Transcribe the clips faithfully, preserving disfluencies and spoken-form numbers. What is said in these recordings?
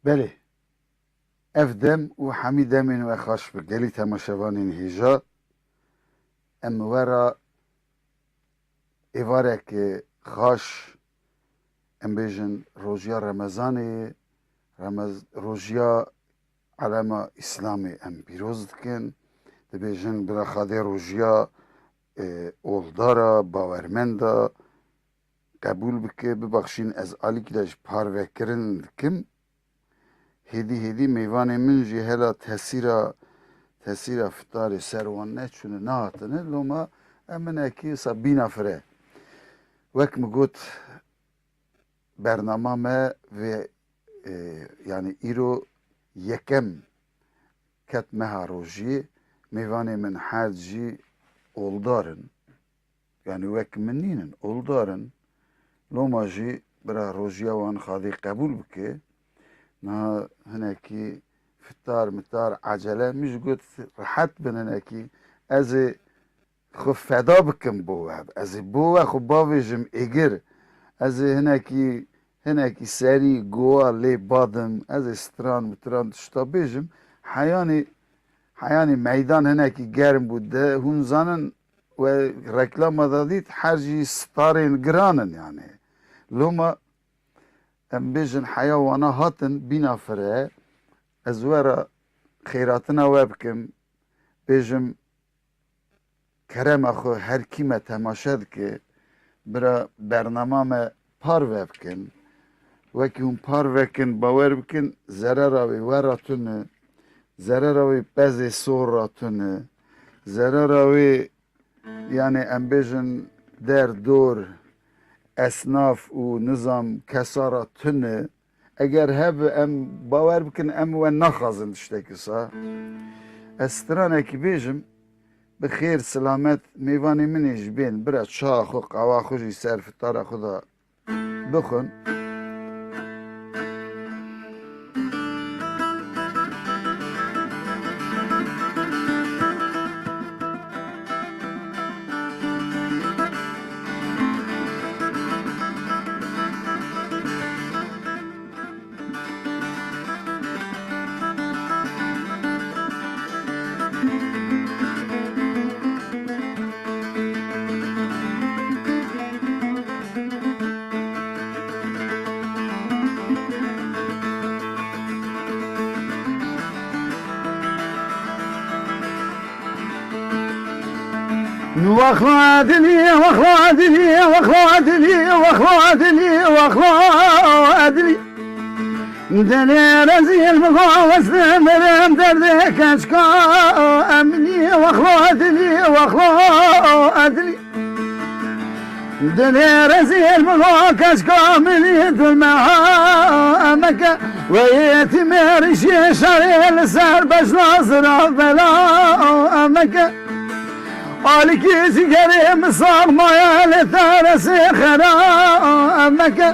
Belê, ev dem û hemî demên we xweş bi gelî temaşevanên hêja. Em we re êvareke xweş, em bêjin rojiya Remezanê, Remez-, rojiya elema Îslamê em pîroz dikin. Dibêjin bira Xwedê rojiya, e, oldara, bawermenda qebûl bike, bibexşîn, ez alîkî de ji parvekirin dikim. Hêdî hêdî mêvanê min jî hela tesîra, tesîra fitarê ser wan neçûne, nehatine. Loma em hinekî wisa bîna fire. Wek min got, bernama me vê, e, yanî îro yekem ket meha rojiyê, mêvanê min her jî oldar in. Yanî wek min nînin, oldar in. Loma jî bira rojiya wan Xwedê qebûl bike. Niha hinekî fitar mitar, ecele, min jî got, rehet bin hinekî. Ez ê xwe feda bikim bo we. Ez ê bo we xwe bavêjim êgir. Ez ê hinekî, hinekî serî gowa lê badim. Ez ê stran mitran tişta bêjim. Heyanî, heyanî meydan hinekî germ bû. De hûn zanin, we reklama da dît, her jî starên giran in yanî. Loma em bêjin heya wana hatin bîna fire, ez we re xêratina we bikim, bêjim kerema xwe her kî me temaşe dike, bira bernama me parve bikin. Wekî hûn parve kin, bawer bikin, zerera wê we re tune, zerera wê pezê sor re tune, zerera wê, yanî em bêjin der dor, esnaf û nizam kesa re tune. Eger hebe em bawer bikin, em we naxwazin tiştekî wisa. Ez stranekî bêjim, bi xêr silamet mêvanê min ê jî bên, bira çawa xwe, qawa xwe jî ser fitara xwe de bixwin. Waxlo dilî, waxlo dilî, waxlo dilî, waxlo dilî, waxlo dilî. Dilê rezîl min go westim mirim derdê keçka emlî, waxlo dilî, waxlo dilî. Dilê rezîl min go keçka milî dulme ha meke. Wê yetîmê rîşê şerê li ser bejna zira bela meke. Alikî cigerê min sax maye lê teresê xera meke.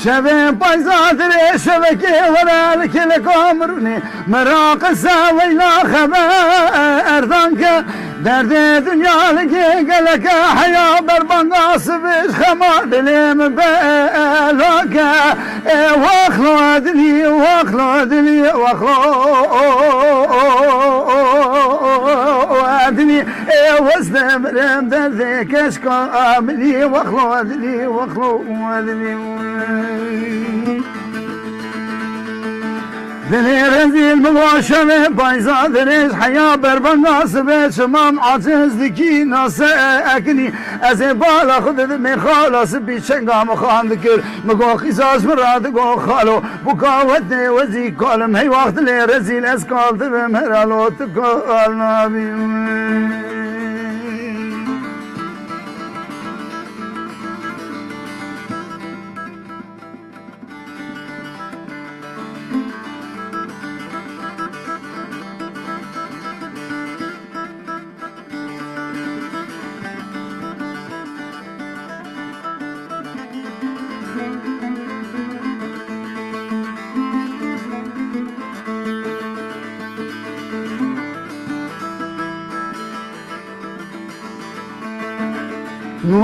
Şevê payza dirê şevekê were li kêleka mirûnê. Meraqe se weyna xeber erdan ke. Derdê dinya li gê geleke heya berbanga sibê ji xema dilê min bela ke. Ê waxlo dilî, waxlo dilî, waxlo dilî. Ê wez de mirim derdê keşka milî, waxlo dilî, waxlo dilî. Dilê rezîl min va şevê payza dirêj heya berbanga sibê çiman aciz dikî nase eknî. Ez ê bala xwe didimê xala sibî çenga min xan dikir. Min go xîzaj min ra digo xalo, bu ka wetê wezî kalim hey waxt dilê rezîl ez kal dibim heralo tu kal nabî.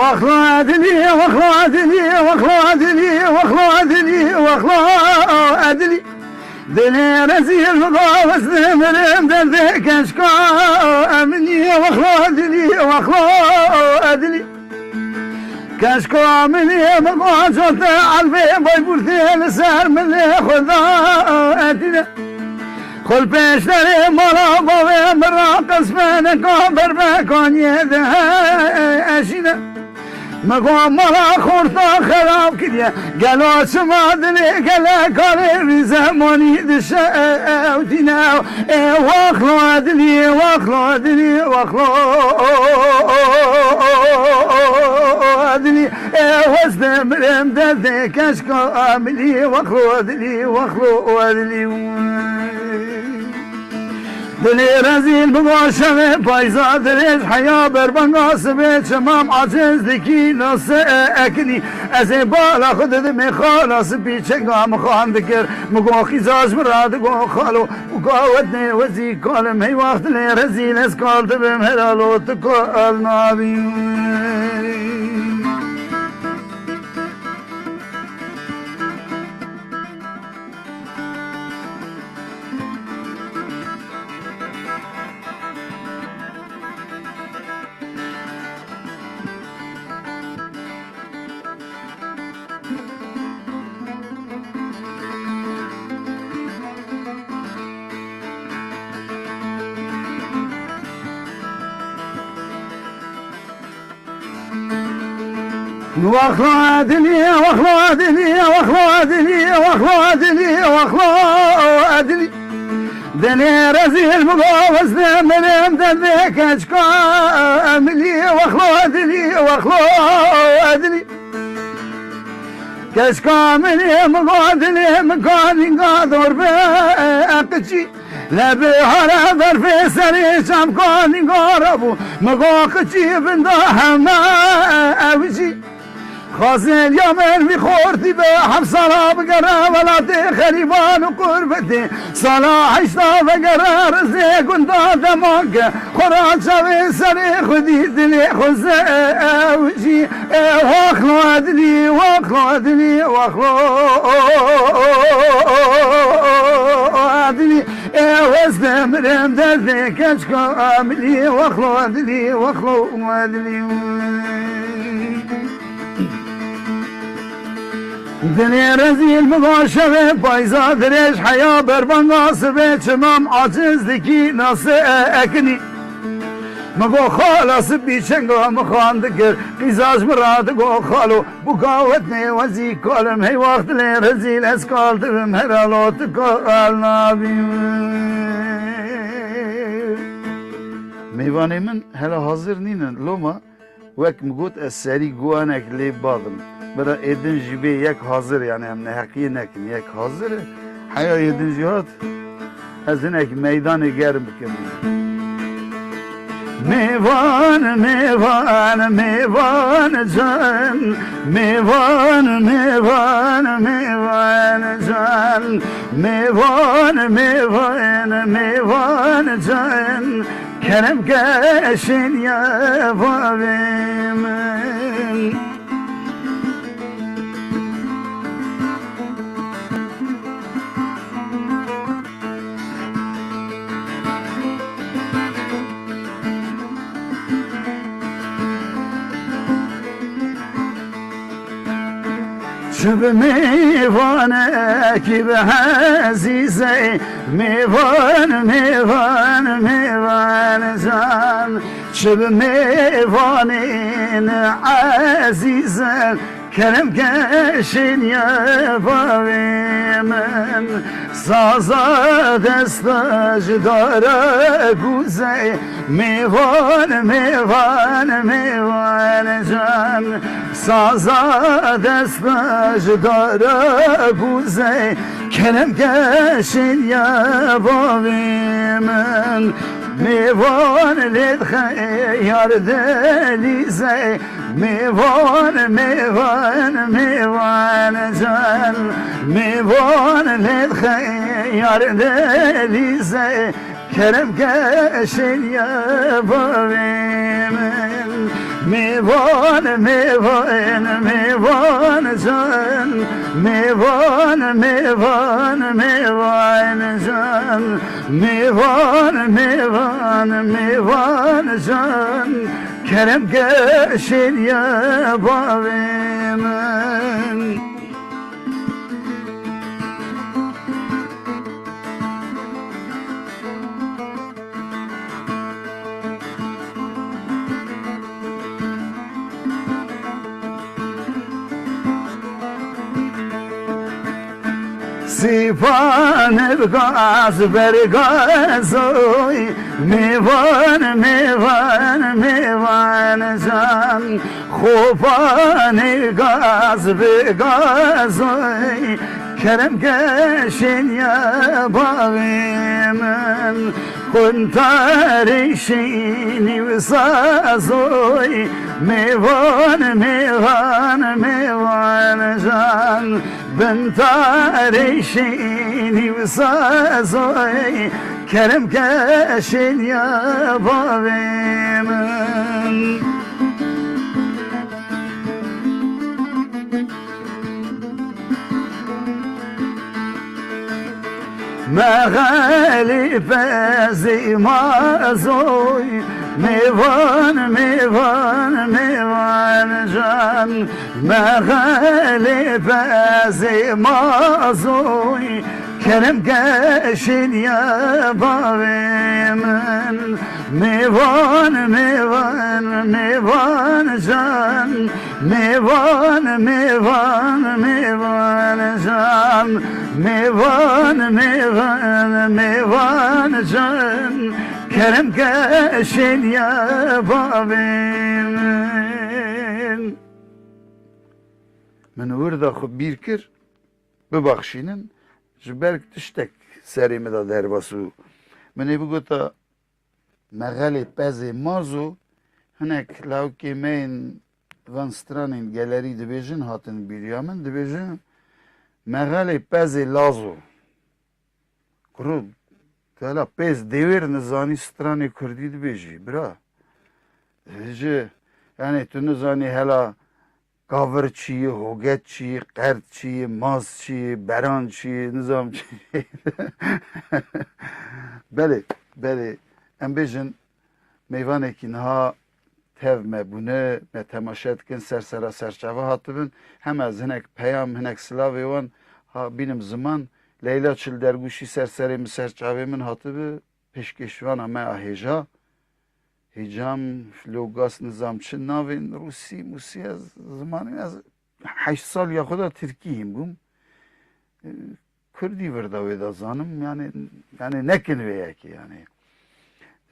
Waxlo dilî, waxlo dilî, waxlo dilî, waxlo dilî, waxlo dilî. Dilê rezîl bixwe ez dimirim derdê keşka minî, wexlo dilî, wexlo dilî. Keşka minî bixwe cote elbê Bayburtê li ser milê xwe da etîne. Xul pêşderê mala bavê min ra qespeneka berbekaniyê de eşîne. Me go mala xorta xerab kiriye. Gelo çima dilê gele karê vî zemanî dişe ew dîne. Ê waxlo dilî, waxlo dilî, waxlo dilî. Ê wez de mirim derdê keşka milî. Waxlo dilî, waxlo dilî. Dilê rezîl bixwe şevê payza dirêj heya berbenga sibê çimam aciz dikî nase ekinî. Ez ê bala xwe didimê xala sipî çenga min xan dikir. Min got xîza ji min re digot xalo û gawet nêwezî kalim hey wext dilê rezîl ez kal dibim heralo tu kal nabî. Wexlo dilî, wexlo dilî, wexlo dilî, wexlo dilî, wexlo dilî. Dilê rezîl bixwe ez dimirim derdê keşka milî. Wexlo dilî, wexlo dilî. Keşka milî bixwe dilê min kanînga dor be qiçî. Lebê hare berfê serê çavkanî gara bû. Min go qiçî vinda heme ew jî. Xwazêliya min vî xortî be heft sala bigere welatê xerîban û qurbetê. Sala heşta vegere rizê gunda demanke. Xwera çavê serê xwedî dilê xwe ze ew jî. Ê waxlo dilî, waxlo dilî, waxlo dilî. Ê wez de mirim derdê keşka milî, wexlo dilî, wexlo dilî. Dilê rezîl bixwe şevê payza dirêj heya berbanga sibê çimam aciz dikî nase ekinî. Min got xala sipî çenga min xan dikir, qîza ji min re digot xalo. Bû gawet nêwezî kalim hey wext dilê rezîl ez kal dibim heralo tu kal nabî. Mêvanê min hele hazir nînin loma, wek min got ez serî guanek lê badim. Bira êdin jî bê yek hazir, yani em neheqiyê nekin, yek hazir e. Heya êdin jî hat. Ez hinek meydanê germ bikim. Mêvan, mêvan, mêvan can. Mêvan, mêvan, mêvan can. Mêvan, mêvan, mêvan can. Kerem ke şêniye bavê min. Çi bi mêvanekî bi ezîzê, mêvan, mêvan, mêvan can. Çi bi mêvanên ezîzin, kerem ke şêniye bavê min. Saza desta ji dara guzê, mêvan, mêvan, mêvan can. Saza desta ji dara guzê, kerem ke şêniye bavê min. Mêvan lê dixe yar dilîzê. Mêvan, mêvan, mêvan can. Mêvan lê dixe yar dilîzê. Kerem ke şêniye bavê min. Mêvan, mêvan, mêvan can. Mêvan, mêvan, mêvan can. Mêvan, mêvan, mêvan can. Kerem ke şêniye bavê min. Sîpan bi gaz bergazoy, mêvan, mêvan, mêvan can. Xopanê gaz bi gazoy, kerem ke şêniye bavê min. Quntarê şînî û sazoy, mêvan, mêvan, mêvan can. Bin tarê şînî û sazoy, kerem ke şêniye bavê min. Mexelê pezê mazoy, mêvan, mêvan, mêvan can. Mexelê pezê mazoy, kerem ke şêniye bavê min. Mêvan, mêvan, mêvan can. Mêvan, mêvan, mêvan can. Mêvan, mêvan, mêvan can. Kerem ke şêniye bavê min. Min wir de xwe bîr kir, bibaxşînin, ji ber tiştek serê min de derbas bû. Min ê bigota, mexelê pezê mazo, hinek lawikê me yên van stranên gelerî dibêjin, hatin bîriya min, dibêjin, mexelê pezê lazo. Kuro, tu hela pez dêwêr nizanî stranê kurdî dibêjî, bira. Ji, yani tu nizanî hela kavir çi ye, hoget çi ye, qerd çi ye, maz çi ye, beran çi ye, nizam çi ye. Belê, belê. Em bêjin, mêvanekî niha tev me bûne, me temaşe dikin, ser sera serçava hatibin. Hem ez hinek peyam, hinek silavê wan ha bînim ziman. Leyla Çildergûşî ser serê min, ser çavê min hatibi, pêşkêşvana me a hêja. Hêcam, Logas, nizam çi navên rûsî, mûsî, ez zimanê ez heşt sal ya xwe da tirkî hîn bûm. E, Kurdî vir da wê da zanim, yani, yani nekin vê yekê, yani.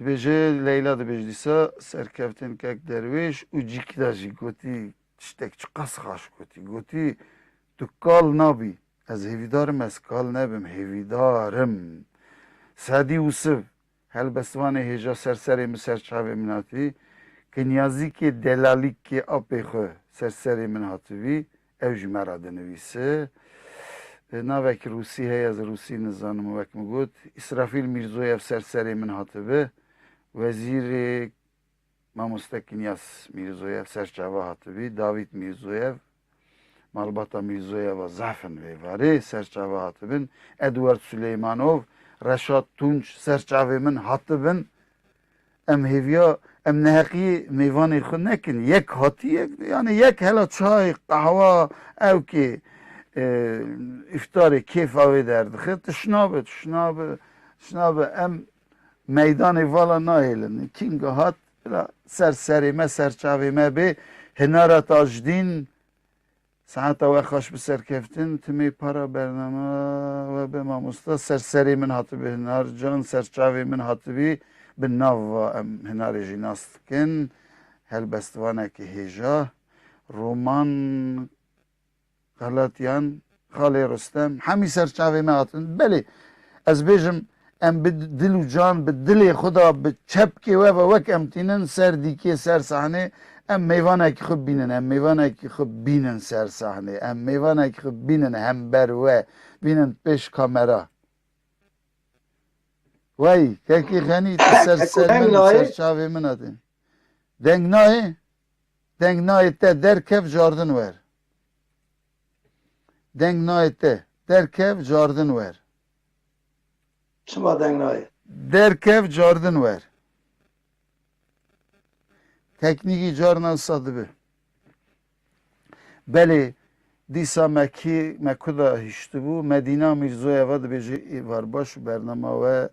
Dibêje, Leyla dibêje dîsa, serkeftin kek derwêş û cîkî da jî gotî, tiştek çiqas xaş gotî. Gotî, tu kal nabî. Ez hêvîdar im, ez kal nebim, hêvîdar im. Sedî Ûsiv, helbestvanê hêja ser serê min, ser çavê min hatî. Kinyazîkê delalîkê apê xwe ser serê min hatibî. Ew ji me re dinivîse. E, navekî rûsî heye, ez rûsî nizanim, wek min got. Îsrafîl Mîrzoyev ser serê min hatibi. Wezîrê Mamoste Kinyas Mîrzoyev ser çava hatibî. Davîd Mîrzoyev, malbata Mîrzoyeva zaf in vê varê, ser çava hatibin. Edward Suleymanov, Reşat Tunç ser çavê min hatibin. Em hêviya, em neheqiyê mêvanê xwe nekin. Yek hatî, yek, yani yek hela çay, qehwa, ewkê, e, îftarê kêfa wê derdixe. Tişnabe, tişnabe, tişnabe. Em meydanê vala nahêlin. Kînga hat, bila ser serê me, ser çavê me bê. Hinara Tajdîn, Saeta we xweş bi serkeftin, timê para bernama we be mamosta, ser serê min hatibî hinar can, ser çavê min hatibî, bi nav va em hinarê jî nas dikin. Helbestvanekî hêja, Roman Xelatiyan, Xalê Rustem, hemî ser çavê me hatin. Belê, ez bêjim, em bi dil û can, bi dilê xwe de, bi çepkê we ve wek em tînin ser dîkê, ser sahnê, em mêvanekî xwe bînin, em mêvanekî xwe bînin ser sahnê, em mêvanekî xwe bînin hember we, bînin pêş kamera. Wey, kekî Xenî, tu ser ser min, ser çavê min hatî. Deng nayê? Deng nayê te, derkev cardin wer. Deng nayê te, derkev cardin wer. Çima deng nayê? Derkev cardin wer. Teknîkî carna wisa dibe. Belê, dîsa me kî, me ku de hiştibû, Medîna Mîrzoyeva dibêje, êvar baş û bernama we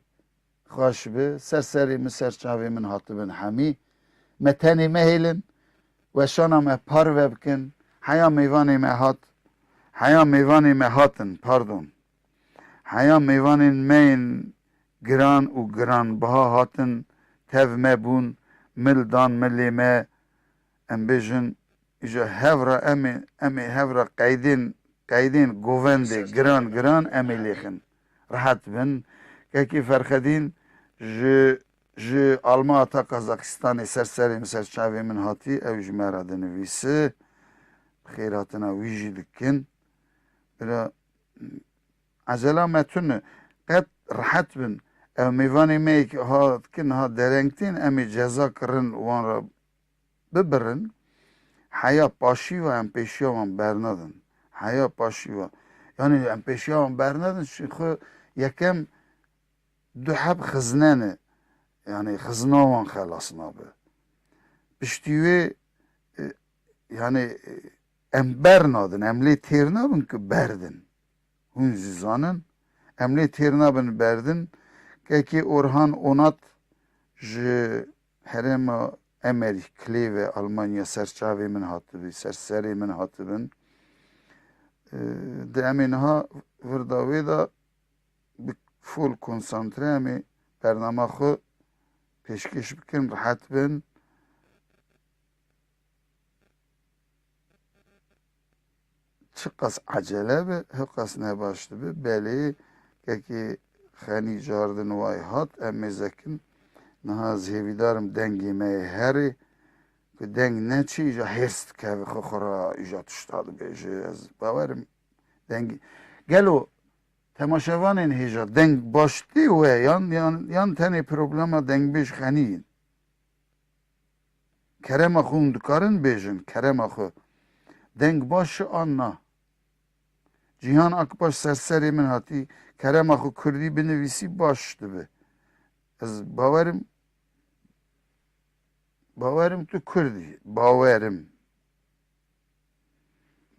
xweş bi, ser serê min, ser çavê min hatibin hemî. Me tenê mehêlin, weşana me parve bikin. Heya mêvanê me hat, heya mêvanê me hatin, pardon. Heya mêvanên me yên giran û giranbiha hatin, tev me bûn, mil dan milê me, em bêjin, îja hev re em ê, em ê hev re qeydên, qeydên govendê giran giran em ê lêxin. Rehet bin. Kekê Ferxedîn ji, ji Almata Kazaxistanê ser serê min, ser çavê min hatî, ew ji me re dinivîsi. Xêrhatina wî jî dikin. Bira, ecela me tune. Qet rehet bin. Ew mêvanê me yê ki ha dikin, ha dereng tên, em ê ceza kirin wan re bibirin, heya paşî ve em pêşiya wan bernadin. Heya paşî ve. Yanî em pêşiya wan bernadin, çi xwe yekem du heb xiznene. Yanî xizna wan xelas nabe. Piştî wê, e, yanî, e, em bernadin, em lê têr nabin ku berdin. Hûn jî zanin, em lê têr nabin berdin. Kekê Orhan Onat ji herêma Emerîk, Kleve, Almanya ser çavê min hatibî, ser serê min hatibin. Di em ê niha virda wê de bi full konsantre em ê bernama xwe pêşkêş bikin, rehet bin. Çiqas ecele be, hiqas nebaş dibe. Belê, kekê Xenî cardin way hat, em mêzekin. Niha ez hêvîdar im dengê me yê herê, ku deng neçê, îja hêrs dikeve, xwe xwe ra îja tişta dibêje. Ez bawerim dengê, gelo temaşevanên hêja deng baş tê we yan, yan, yan tenê problema dengbêj Xenî yin? Kerema xwe hûn dikarin bêjin, kerema xwe. Deng baş e an na? Cîhan Akbaş ser serê min hatî, kerema xwe kurdî binivîsî baş dibe. Ez bawerim, bawerim tu kurd î. Bawerim.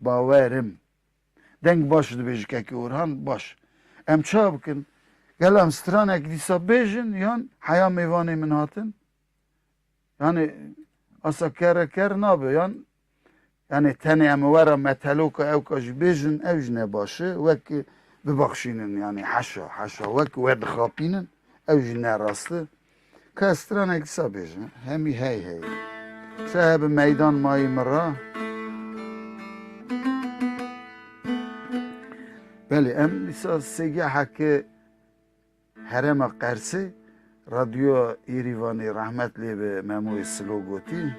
Bawerim. Deng baş dibêje kekê Orhan, baş. Em ça bikin? Gel em stranek dîsa bêjin yan heya mêvanê min hatin? Yani asa kere ker nabe yan, yani tenê em wera meteloka ewka jî bêjin, ew jî ne baş e, wek bibaxşînin yani, heşa, heşa, wek we dixapînin, ew jî ne rast e. Ka stranek dîsa bêjin, hemî hey hey. Sahibi meydan mayî min ra. Belê, em dîsa sêgeheke Herêma Qersê, Radyoya Êrîvanê rehmet lê be Memoyê Silo gotî,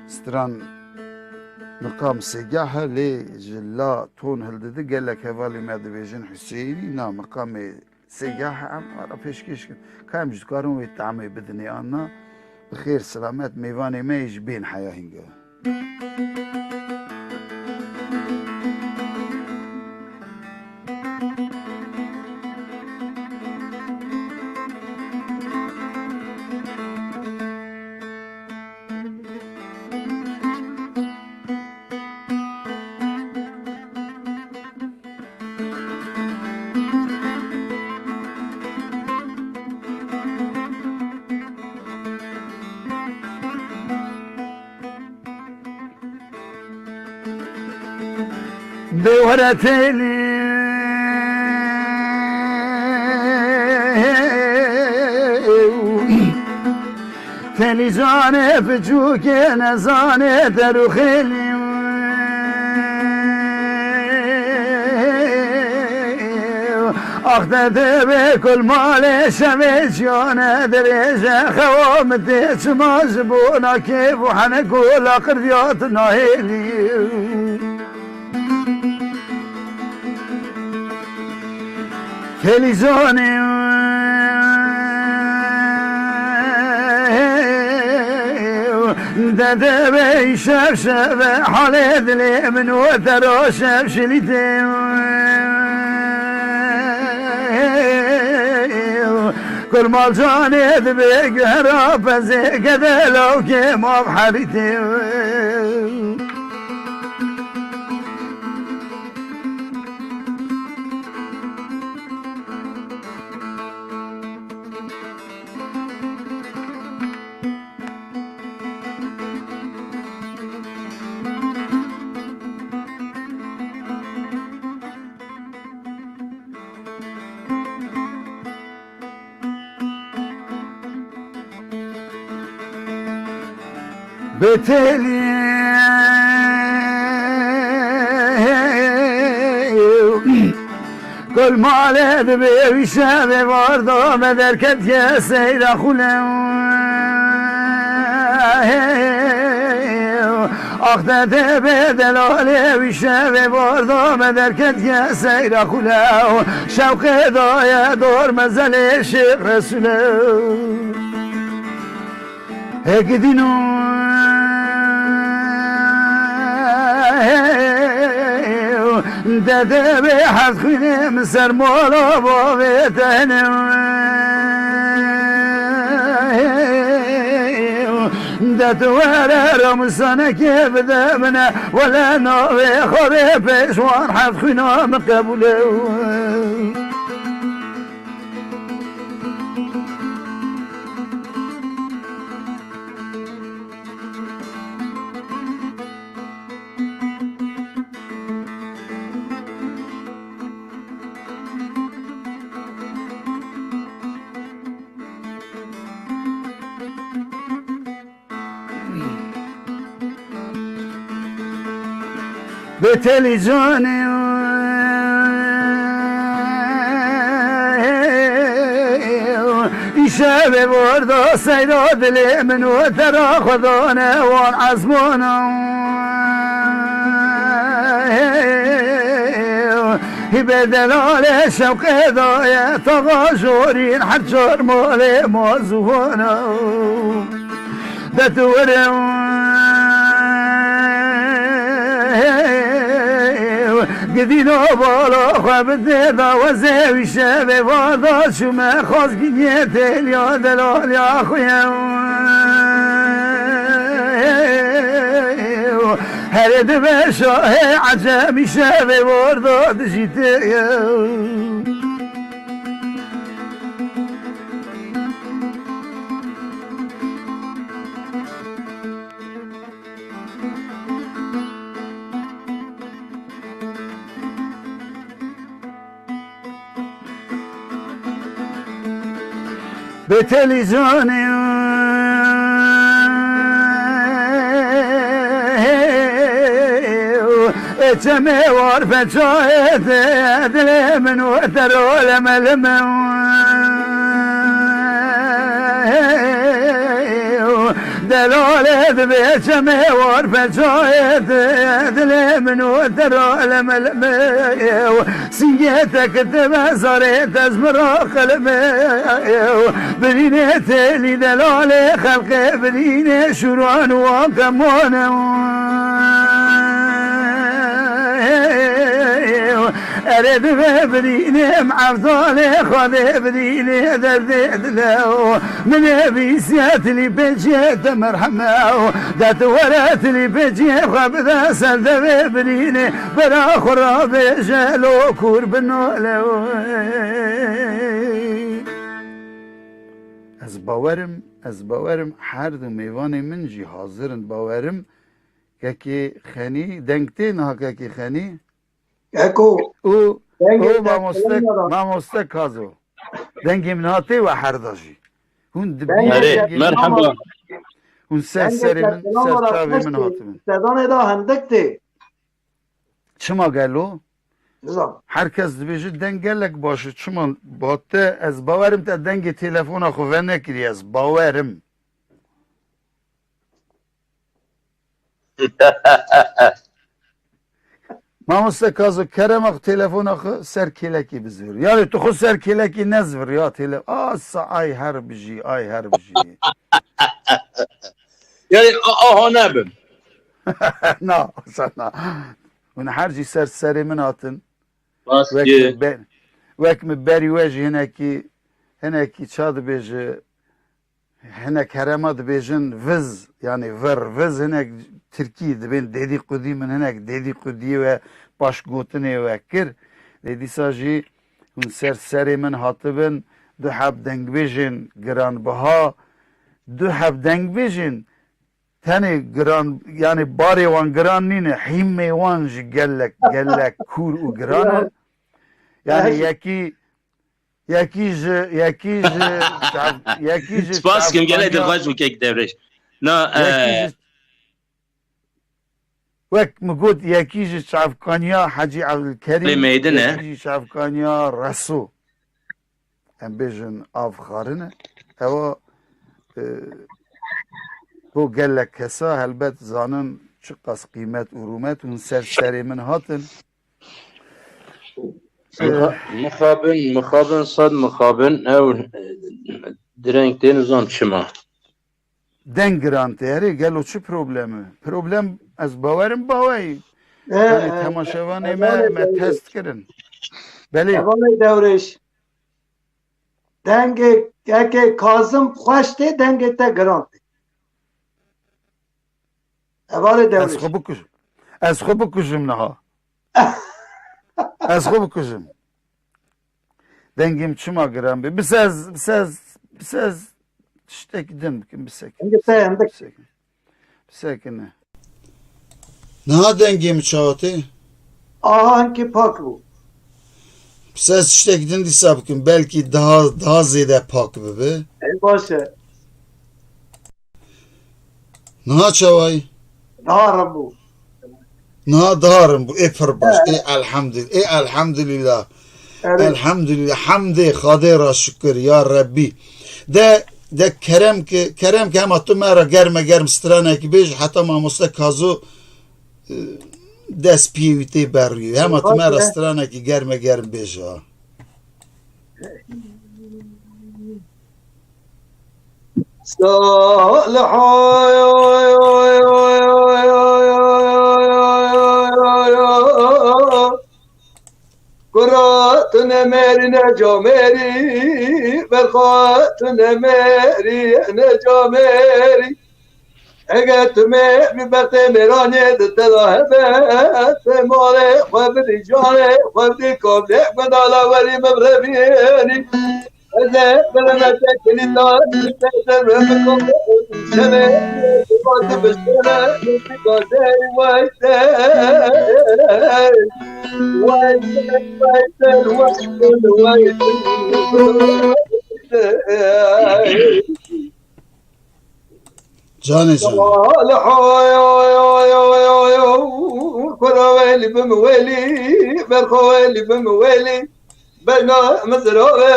stran miqam sêgeh e, lê ji la ton hildidi, gelek hevalê me dibêjin Huseyînî, na miqamê sêgeh e, em ara pêşkêş kin. Ka em ji dikarin wê tamê bidinê an na, bi xêr silamet mêvanê me yê ji bên heya hînga. Bêwere têlî Telî canê piçûkê nezanê der û xêlî. Ax te divê kul malê şevê ciyane dirêje xewa min tê çima ji bona kêf û hene gola qirdiya tu nahêlî. Telî canê Te divê şev şev halê dilê min û te ro şev şilîtê. Kurmal canê dibê guhera pezê gede lawkê mav herîtê. Betelî Kol malê dibê wî şevê varda me derketiye seyra xule. Ax te dê bê delalê wî şevê varda me derketiye seyra xule. Şewqê daye dor mezelê Şêx Resûle. Hêk dîno de dê bê heft xwînê min ser mala bavê te ne. De tu were ramusanekê bide min e, wele navê xwe bê pêşwan heft xwîna min qebûl e. Betelî canê îşevê bordo seyro dilê min û te ra xwe dane wan ezmana. Hîbê delalê şewqê daye taxa jorîn her çar malê ma ziwana. De tu were gidîno bala xwe bidê dawezê wî şevê vada çûme xwazgîniyê têliya delaliya xwe ye. Herê dibe şahê ecemî şevê warda dijî tê ye. Betelî canê ê çemê war feçayê te dilê min û te role melime. Delalê dibê çemê war feçayê te dilê min û te role melime. Singê te kitibe zarê te ji min re qelime. Birînê têlî delalê xelqê birînê şûran û akemane. Erê divê birînê em evdalê xwedê birînê derdê dile. Min ê bîsiye tilî pêçiyê te merheme. De tu were tilî pêçiyê xwe bide ser devê birînê. Bera xwe rabêje lo kûr bi nole. Ez bawerim, ez bawerim her du mêvanê min jî hazir in, bawerim. Kekê Xenî, deng tê niha kekê Xenî? Eko, Û, dengê û te mamoste, kilam da. Mamoste Kazo. Dengê min hatê we herda jî. Hûn dibînin Dengê Erê, te dengê min. Merhaba. Hûn ser Dengê serê te min, kilam ser da, çavê min tiştê, hatibin. Sedanê da hindik tê. Çima gelo? Nizam. Her kes dibêje deng gelek baş e. Çima bate? Ez bawerim te dengê telefona xwe venekirî, ez bawerim. Mamoste Kazo, kerema xwe telefona xwe ser kêlekê bizivir. Yani tu xwe ser kêlekê nezivir ya tele-, a sa ay her bijî, ay her bijî. Yani a- aha nebin. Na, sana. Hûn her jî ser serê min hatin. Wek Baskı. min be- wek min berî we jî hinekî, hinekî ça dibêje, hinek herema dibêjin viz, yani vir, viz hinek tirkî dibên dedîqudî, min hinek dedîqudiyê we, baş gotinê we kir. Lê dîsa jî hûn ser serê min hatibin, du heb dengbêjên giranbiha, du heb dengbêjên tenê giran, yani barê wan giran nîne, hîmê wan jî gelek, gelek kûr û giran e. Yani yekî, yekî ji, yekî ji çav-, yekî ji Spas kim, gelek çavkaniya, dilxweş bû kek Dewrêş. Na, yekî e, ji, wek min got, yekî ji çavkaniya Hecî Evdilkerîm, lê meydin e. Yekî jî çavkaniya Reso. Em bêjin av xarin e. Ewa, e, bo gelek kesa helbet zanin çiqas qîmet û rûmet hûn ser serê min hatin. Mixa-, mixabin, mixabin, sad mixabin, ew, e, direng tê nizam çima. Deng giran tê. Erê, gelo çi problem e? Problem, ez bawerim baweyî. E, Yani e, temaşevanê me, hevalê me Dewrêş. Test kirin. Belê. Hevalê Dewrêş. Dengê, eke Kazim xweş tê, dengê te giran tê. Hevalê Dewrêş. Ez xwe bikujim. Ez xwe bikujim niha. Ez xwe bikujim. Dengê min çima giran bê? Bisez, bisez, bisez tiştek din bikin, bisekin. Dengê te hindik. Bisekin. Bisekine. Niha dengê min çawa tê? Ahankî pak bû. Bisez tiştek din dîsa bikin. Belkî daha, daha zêde pak bibe. Ey baş e. Niha çawayî? Daha rin bû. Niha daha rin bû. Ê pir baş. Ê elhamdül-, ê elhamdülillah. Erê. Elhamdülillah. Hemdê Xadê ra şükür ya Rebbî. De, de kerem ki, kerem ki hema tu me ra germe germ stranekî bêj, heta mamoste Kazo, e, dest piyê wî tê berrî. Hema tu me ra stranekî germe germ bêj ha. Kura tu ne mêrî ne camêrî, berxwe tu ne mêrî ne camêrî. Eger tu mê bi bertê mêranê di te de hebe, te malê xwe bidî, canê xwe bidî, kablê xwe dala werî min revînî. Ez ê birime te kilîta, te derve min kablê şevê, tu biştene, tu gazey wey te, wey te, wey te, wey te, wey te. Canê can. Kura welî bim welî, berxwe welî bim welî. Bejna mizrave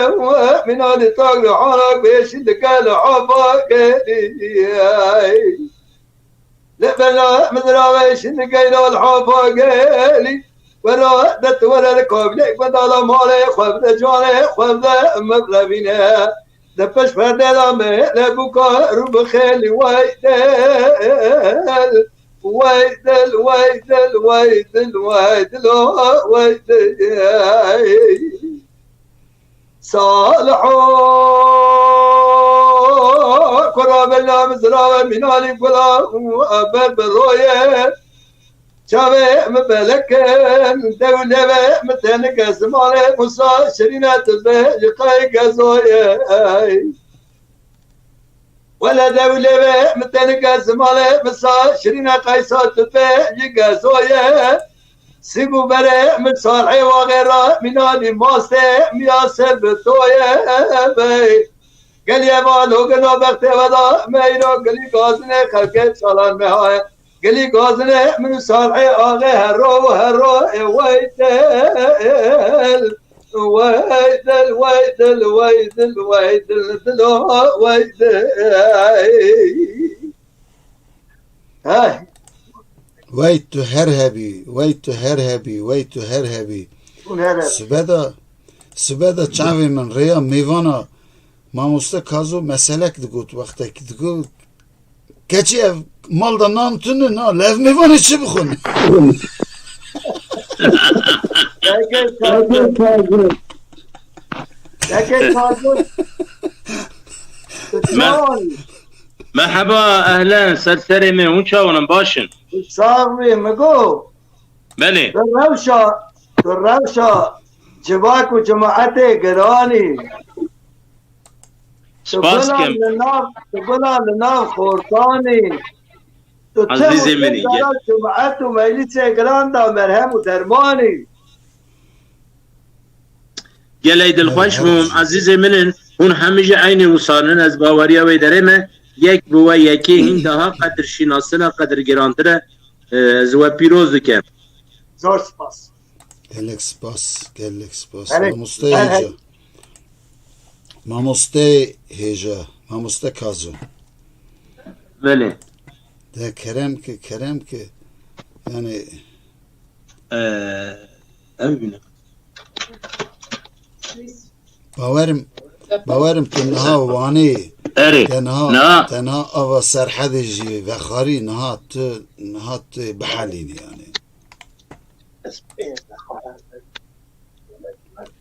mînanî tak li hanak bêşî dike li hava gelî. Li bejna mizrave şî dike li hava gelî. Wera de tu were li kablê xwe dala malê xwe bide canê xwe bide min revîne. Di pişt perdê de me ne bûka rû bi xêlî wey del. Wey del, wey del, wey del, wey del, o wey del. Saliho, kura bela mizrave mînalî gula û eber bi roye. Çavê min belekin, dewleve min tenike zimanê Musa şirîne tu be ji qey gezoye. Wele dewleve min tenike zimanê Musa şirîne qeysa tu be ji gezoye. Sîg û berê min sarhê waxê ra mînanî mastê miya ser bi toye bey. Gelî eva logina bextê veda meyra gilî gazinê xelkê çalan mehaye. Gelî gazinê min û sarhê axê herro û herro ê wey del. Wey del, wey del, wey del, wey del, dilo wey del. Hey. Wey tu her hebî, wey tu her hebî, wey tu her hebî. Hûn her hebî. Sibe de, sibe de çavê min rêya mêvana mamoste Kazo meselek digot wextekî digot. Keçî ev mal da nan tune na, lev mêvanê çi bixwin? Yeke Kazım. Yeke Kazım. Me- Merhaba, ehlen, ser serê me, hûn çawan in, baş in? Sax bî, mi go. Belê. Tu rewşa, tu rewşa civak û cemaetê giranî. Tu Spas bila kim. Li nav, tu bila li nav xortanî. Tu tim Ezîzê û min î, gel. Dara cemaet û meclisê giran da merhem û dermanî. Gelek dilxweş bûm, ezîzê min in. Hûn hemî jî eynî wisan in. Ez baweriya wê derê me. Yek bi we yekê hîn daha qedir şînasina qedir girantir e. Ee, ez we pîroz dikim. Zor spas. Gelek spas, gelek spas. Gelek, Mamoste gelek. Hêja. Mamoste Hêja, Mamoste Kazım. Belê. De kerem ki, kerem ki. Yani Ee, ev bîne. Bawerim, bawerim tu niha wanî Erê. Tenha, niha tenha ava Serhedê jî vexarî niha tu, niha tu bihelînî yani.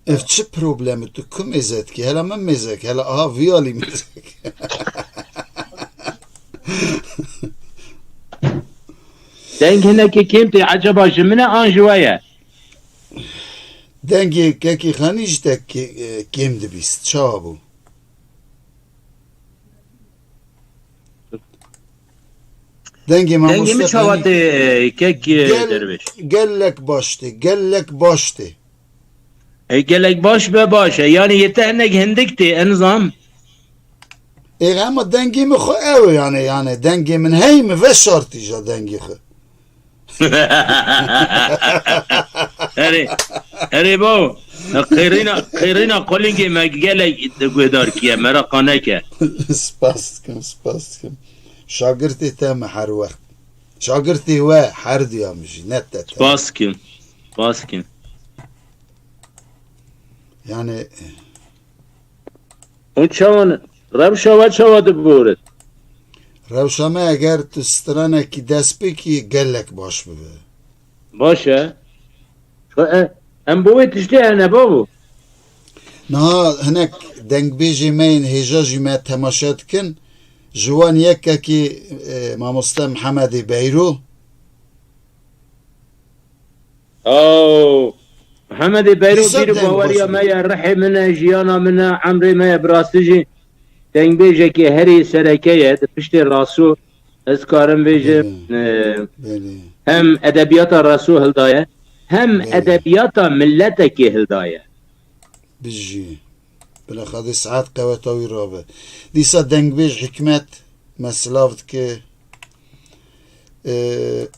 Ev çi problemi tu ku mêze dikî? Hela min mêze ke, hela aha vî alî mêze ke. Deng hinekê kêm tê, eceba ji min e an ji we ye? Dengê kekî Xanî ji te kê-, e, kêm dibîst. Çawa bû? Dengê Dengê mamoste min çawa Xanî tê, kek, e, gel-, dervêş? Gelek baş tê, gelek baş tê. E, gelek baş be baş e. Yani yê te hinek hindik tê, en zam. Ê, ema dengê min xwe ew e, yani, yani dengê min hey min veşartî ja dengê xwe. Erê, erê baw, qêrîna, qêrîna qolingê me gelek guhdar kiye, meraqa neke. Spas dikim, spas dikim. Şagirtê te me her wext. Şagirtê we her diya min jî, ne te te. Spas dikim, spas dikim. Yani, Hûn çawan, rewşa we çawa diborin? Rewşa me eger tu stranekî dest bikî gelek baş bibe. Baş e. E, em bo wê tiştê hene babo. Niha hinek dengbêjê me yên hêja jî me temaşe dikin. Ji wan yekekî, e, mamoste Mihemedê Beyro. Aw, Mihemedê Beyro Dîsa bîr û deng baweriya baş me ye, rihê min e, jiyana min e, emrê me ye, bi rastî jî dengbêjekê herî sereke ye, di piştê Raso ez karim bêjim, Belê. e, Belê. Hem edebiyata Raso hildaye, hem Belê. Edebiyata miletekê hildaye. Bijî. Bila Xwedê saet qeweta wî rabe. Dîsa dengbêj Hikmet me silav dike. Ee,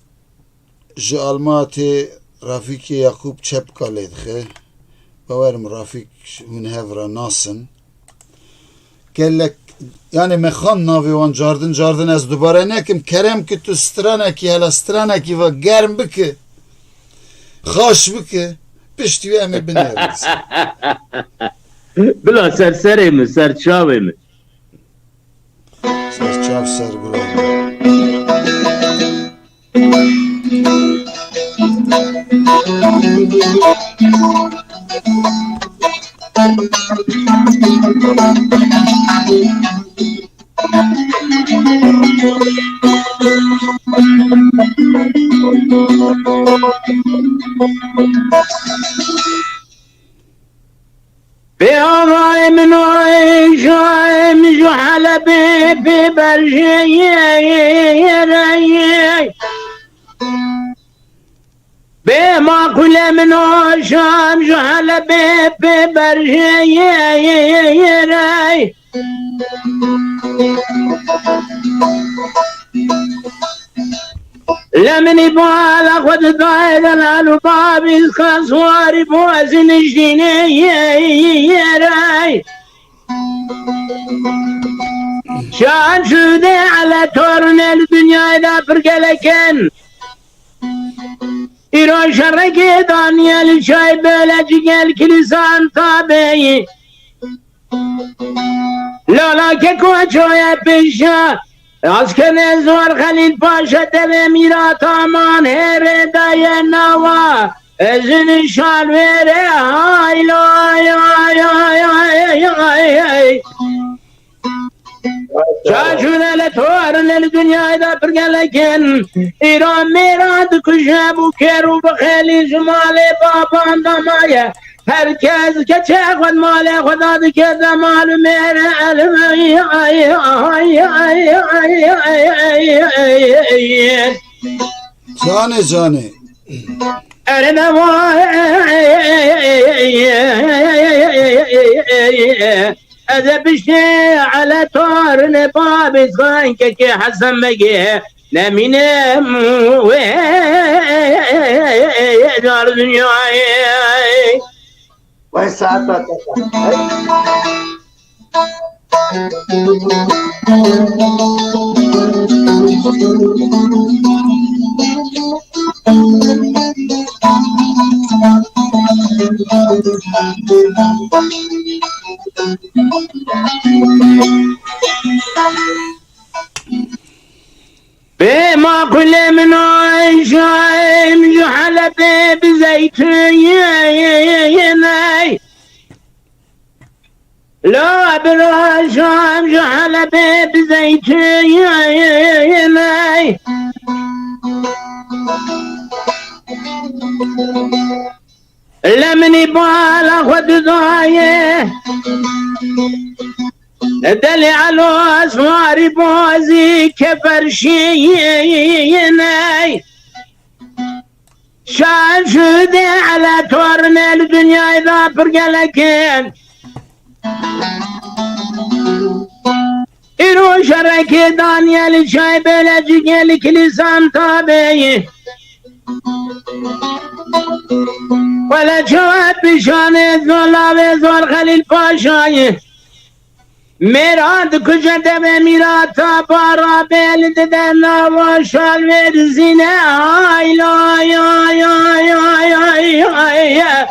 ji Almatê Rafîkê Yaqûb Çepka lê dixe. Bawerim Rafîk hûn hev re nasin. Gelek, yani me xan navê wan cardin cardin ez dubare nekim. Kerem ki tu stranekî hela stranekî ve germ bike. Xaş bike. Piştî wê em ê binêrin. Bila ser serê min, ser çavê min. Ser çav ser gula. Bê avayê min o, şayê min ji Helebê pê berjê ye, ye, ye, ye, re, ye. Bê maqûlê min o, şam ji Helebê pê berjê ye, ye, ye, ye, re. Leminî bala xwe di dayê delal û babî xaswarî bo ez niştînê yê yêrey. Şan şûdê ele tornê li dinyayê de pir gelek in. Îro şerekê daniyê li çay bêle cigel kilisan tabeyî. Lala keko çoya pêşa Askene zor Xelîl Paşa devê mîrata man hêrê daye nawa. Ezin şal vere hay lay hay hay hay hay. Çaşûne li torine li dinyayê de pir gelek in. Îro mêra dikuje bû kêr û bi xêlî ji malê baban de maye. Her kes keçê xwe di malê xwe de dike de mal û mêr el ay ay ay ay ay ay ay ay. Canê canê. Ere me vay. Ez e piştê ele torine babê xankekê Hesen Begê nemînim wê dar dinyayê. Vay saat bak. Bê maqulê min o şaim ji Helebê bi zeytûnê. La bira şam ji Helebê bi zeytûnê. Li minî bala xwe didayê. Delê elo esmarî bazî keferşiyê ney. Şaş de ele torne li dinyayê da pir gelek in. Îro şerekê Daniel çay bêle cigê li kilîsan tabê. Wele çawa pişanê zolavê zor Xelîl Paşayê. Mêra dikuje devê mîrata bara bêl dide nava şal vê dizîne. Ay lay ay ay ay ay ay ay.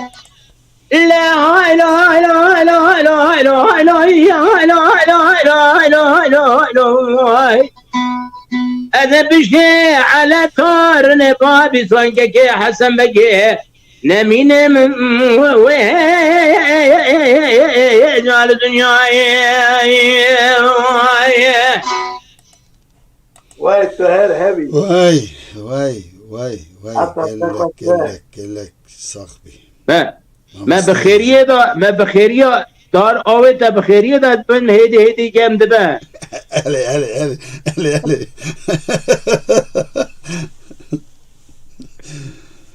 Le hay lay lay lay lay lay lay lay lay lay lay lay lay lay lay lay. Ez e piştê ele torine babî sonkekê Hesen Begê nemînim wê cal dinyayê. Vay tu her hevî. Vay vay vay vay. Hatta Gelek hatta gelek gelek sax bî. He. Me bi xêriyê de, me bi xêriya dar avê te bi xêriyê de bin hêdî hêdî gem dibe. Elê elê elê elê elê.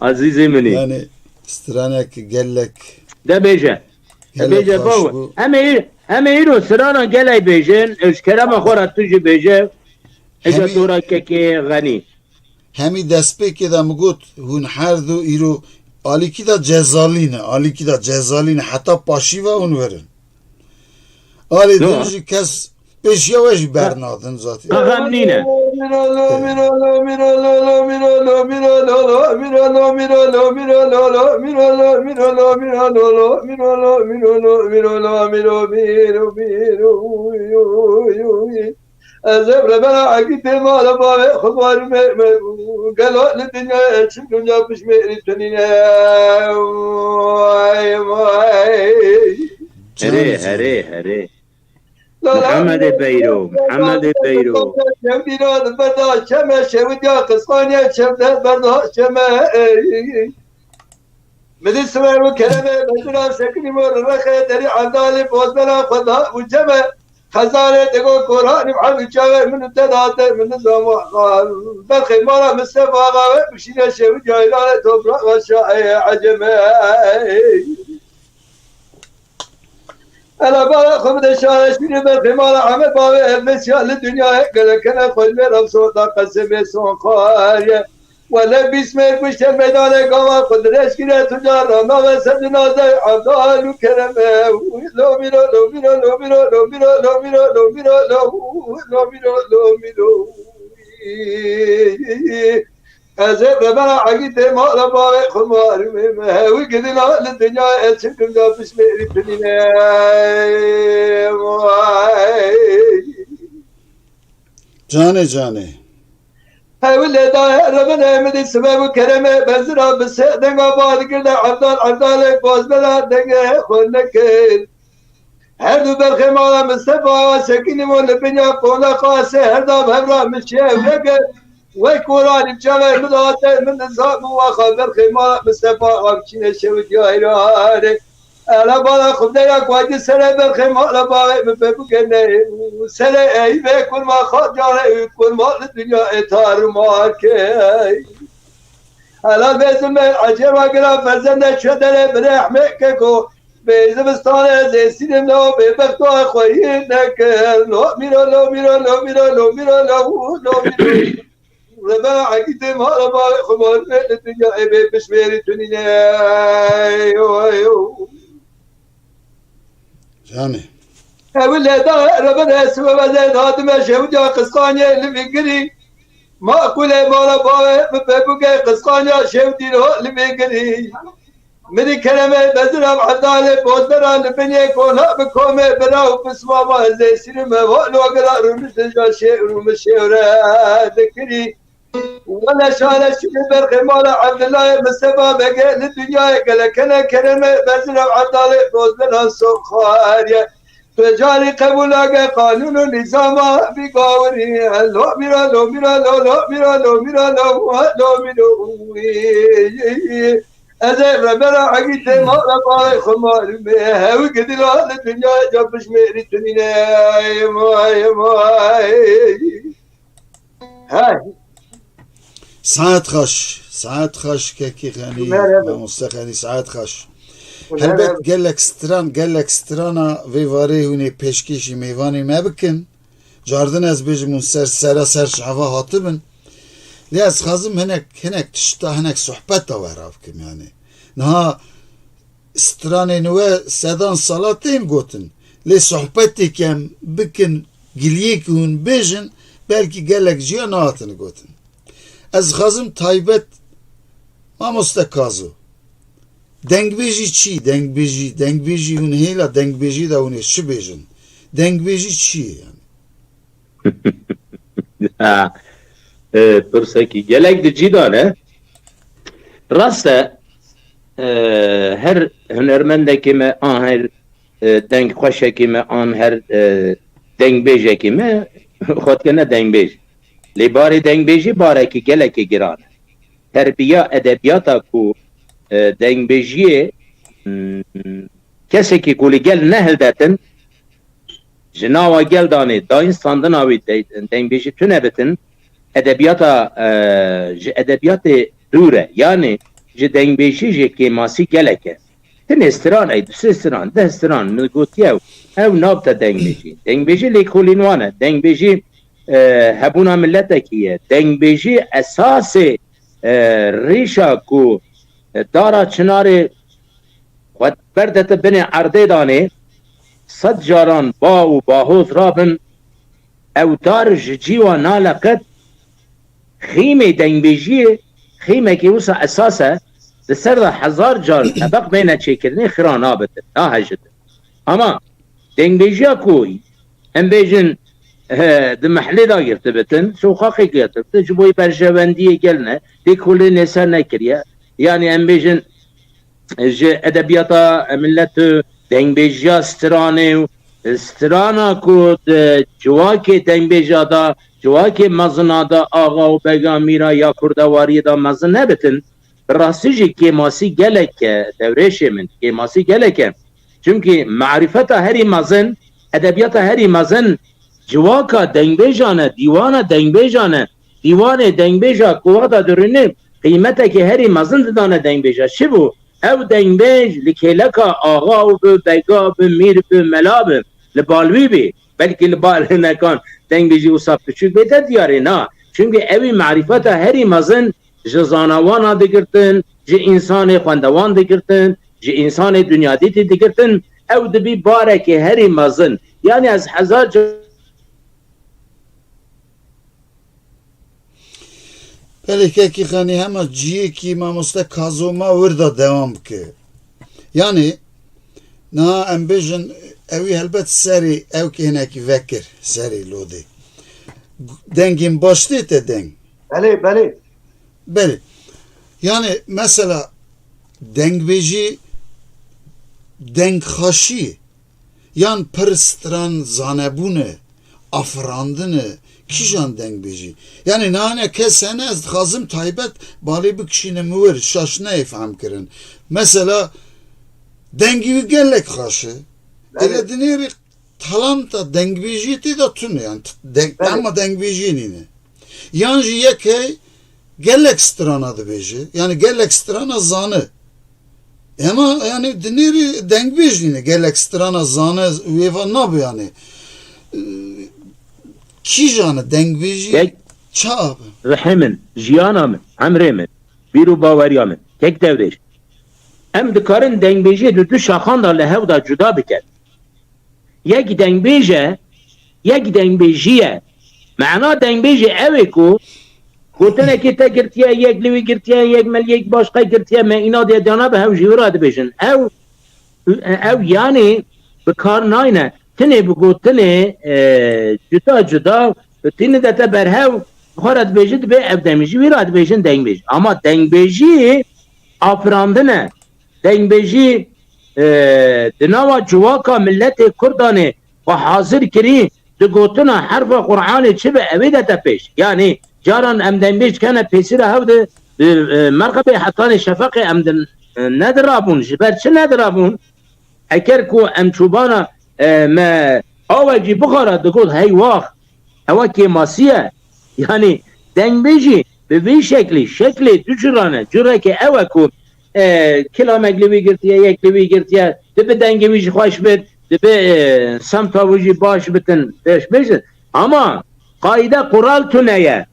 Azîzê min î. Yani stranek gelek De bêje. De gelek bêje xweş bawe. bû. Em ê, em ê îro sirana gelek bêjin, ez kerema xwe re tu jî bêje. Êca Hemî- tora kekê Xenî. Hemî destpêkê de min got, hûn her du îro alîkî de cezalî ne, alîkî de cezalî ne, heta paşî ve hûn werin. Alî No. din jî kes pêşiya we jî bernadin zatî. Ka xem nîne. Ez ê revera egîtê mala bavê xwe barim me gelo li dinyayê çi dunya pişmêrî tunîne. Vay vay. Herê, herê, herê. Mihemedê Beyro, Mihemedê Beyro. Şevdîna di berda çeme, şewidiya qisqaniye çevde berda çeme. Midi siwe û kereme, mezira sekinî mor rexe, derî endalê bozbera xwe da û ceme. Xezarê digo koranî ev çawe min û te date min nizama. Berxê mala Mistefa Axa we bişîne şewidiya îlane topraxa şaê eceme. Ela bala xwe bide şaye şûrê berxê mala Emed bavê ev vesiya li dinyayê gelekene xwe li vê revsota qesemê son xariye. Wele bîst mêr kuşte meydanê gava xwe dirêj kire tu car ra nave ser di nazey Evdal û Kereme. Lo mîro, lo mîro, lo mîro, lo mîro, lo mîro, lo mîro, lo mîro, lo mîro, lo mîro. Ez ê revera egîtê mala bavê xwe marimê me. Hewî gidina li dinya ez çi gunda pişmêrî tinîne. Vay. Canê canê. Hewilê da here min ê min dî sibe bû keremê bezira bi sê denga ba digirde evdal evdalê bozbera dengê xwe nekir. Her du berxê mala Mistefa wa sekînî bû li binya kola qasê her da bi hevra min şêw nekir. Wek koranî çavê min hate min nizam û waxa berxê mala Mistefa wa biçîne şew diyarê. Ela bala xubdera kuaydî sere berxê mala bavê min pê bikene û sere eyvê kurma xat care û kurma li dinya ê tarumar key. Ela bêzim ê ecêba gira ferzende çedere birehmê keko bê zivistane zêsînim lo bê bexto xweyî nekir lo mîro lo mîro lo mîro lo mîro lo lo mîro. Rêbera Egîdê mala bavê xwe malibe li dinya ê bê pişmêrî tunîne. Canê. Ew lê da rêbera Eswebezê dadime şewdiya qisqanyê li vî girî. Ma kulê mala bavê bi pebûkê qisqanya şewdî ro li vî girî. Mirî keremê bezira evdalê bozbera li binê kona bi komê bira û pismama zêsîrime va logira rûmiş dija şê rûmiş şêwre dikirî. Wele şare şûrê berxê mala Evdilayê Mistefa Begê li dinyayê gelekene keremê bezira evdalê bozbera soxariye. Tu carî qebûl nake qanûn û nîzama vî gawirî. Lo mîra, lo mîra, lo, lo mîra, lo mîra, lo, lo mîro. Ez ê rêbera Egîdê mala bavê xwe malûm ê. Hew gidî la li dinyayê ca pişmêrî tunîne. May, may. Hey. Saet xweş, saet xweş kekî Xenî, Merhaba. Mamoste Xenî, saet xweş. Merhaba. Helbet gelek stran, gelek strana vê varê hûn ê pêşkêşî mêvanê me bikin. Cardin ez bêjim hûn ser sera ser şeva hatibin. Lê ez xwazim hinek, hinek tişta, hinek sohbeta we rabikim yani. Niha stranên we sedan sala tên gotin. Lê sohbetê ke em bikin, giliyê ku hûn bêjin, belkî gelek ciya nehatin gotin. Ez dixwazim taybet Mamoste Kazo. Dengbêjî çi? Dengbêjî, dengbêjî hûn hêla dengbêjî de hûn ê çi bêjin? Dengbêjî çi ye yani? Ha, e, pirsekî gelek di cî de ne. Rast e, e, her hunermendekê me an her, e, dengxweşekê me an her, e, dengbêjekê me xwe dikene dengbêj. Lê barê dengbêjî barekî gelekî giran e. Terbiya edebiyata ku, e, dengbêjiyê, hmm, kesekî ku li gel nehildetin, ji nava gel danê, dayîn standina wî de-, dengbêjî tune bitin, edebiyata, e, ji edebiyatê dûr e. Yanî ji dengbêjî jî kêmasî gelek e. Tinê stran ey, du sê stran, deh stran, min gotiye ew, ew nabte dengbêjî. Dengbêjî lêkolîn wan e. Dengbêjî, e, hebûna miletekî ye. Dengbêjî esasê, e, rîşa ku, e, dara çinarê xwe berdete binê erdê danê, sed caran ba û bahoz rabin, ew dar ji cî wa naleqet, xîmê dengbêjiyê, xîmekî wisa esas e, di ser de hezar car tebeq bêne çêkirinê, xira nabitin, nahejitin. Ama dengbêjiya ku em bêjin, he, di mehlê de girtibitin, soqaqê girtibitin, ji bo berjewendiyê gel ne, lêkolînê ser nekiriye. Yanî em bêjin, ji edebiyata milet û dengbêjiya stranê û strana ku di civakê dengbêja de, civakê mezina de, axa û bega, mîra ya kurdewariyê de mezin nebitin, bi rastî jî kêmasî gelek e, dewrêşê min, kêmasî gelek e. Çimkî marîfeta herî mezin, edebiyata herî mezin, civaka dengbêjan e, dîwana dengbêjan e. Dîwanê dengbêja ku wexta dirûnê qîmetekê herî mezin didane dengbêja. Çi bû? Ew dengbêj li kêleka axa û bi bega, bi mîr, bi mela bi, li bal wî bî. Belkî li bal hinekan dengbêjî wisa piçûk bê, te diyarê na. Çimkî ewî marîfeta herî mezin ji zanawana digirtin, ji însanê xwendewan digirtin, ji însanê dinyadîtî digirtin, ew dibî barekê herî mezin. Yanî ez hezar car Belê kekî Xanî, hema ciyekî mamoste Kazo ma wir de dewam bike. Yanî, niha em bêjin, ewî helbet serê ew kê hinekî vekir, serê lodê. Dengên baş tê te deng. Belê, belê. Belê. Yani mesela dengbêjî dengxweşî yan pir stran zanebûne, afirandine, kîjan dengbêjî? Yani nane kes hene ez dixwazim taybet balê bikişînim wir, şaş neyê fehm kirin. Mesela dengî wî gelek xweş e. Belê. Ele dinêrî talanta dengbêjiyê tê de tune, yani t-, deng-, Belê. Ama dengbêjiyê nîne. Yan jî yek hey gelek strana dibêje, yani gelek strana zane. Ema yani dinêrî dengbêj nîne, gelek strana zane wê va nabe yani. Ee, Kîjan e dengbêjî? Kek ça abi? Rihê min, jiyana min, emrê min, bîr û baweriya min. Kek Dewrêş. Em dikarin dengbêjiyê di du şaxan de li hev de cuda bikin. Yek dengbêj e, yek dengbêjî ye. Mena dengbêjê ew ê ku gotinekê te girtiye, yek li wî girtiye, yek me li yek başqe girtiye, me îna dê dana bi hev jî wira dibêjin. Ew, ew yanî bi kar nayne. Tinê bi gotinê, e, cuda cuda, tinê de te berhev, xwe re dibêjin, dibê ev dengbêjî, wî re dibêjin dengbêj. Ama dengbêjî afirandin e. Dengbêjî, e, di nava civaka miletê Kurdanê xwe hazir kirî, di gotina herfa Qur'anê çi be, ew ê de te pêş. Yanî caran em dengbêj dikene pêsîra hev di, di, e, merxebê hetanê şefeqê em di, e, nedirabûn. Ji ber çi nedirabûn? Eker ku em çobana, e, me awekî bixwara digot, hey wax, ewa kêmasî ye. Yanî dengbêjî bi vî şeklî, şeklê du curan e. Cureke ew e ku, e, kilamek li wî girtiye, yek li wî girtiye, dibi dengê wî jî xweş bit, dibi, e, semta wî jî baş bitin, pêş bêjin. Ama qayde qural tune ye.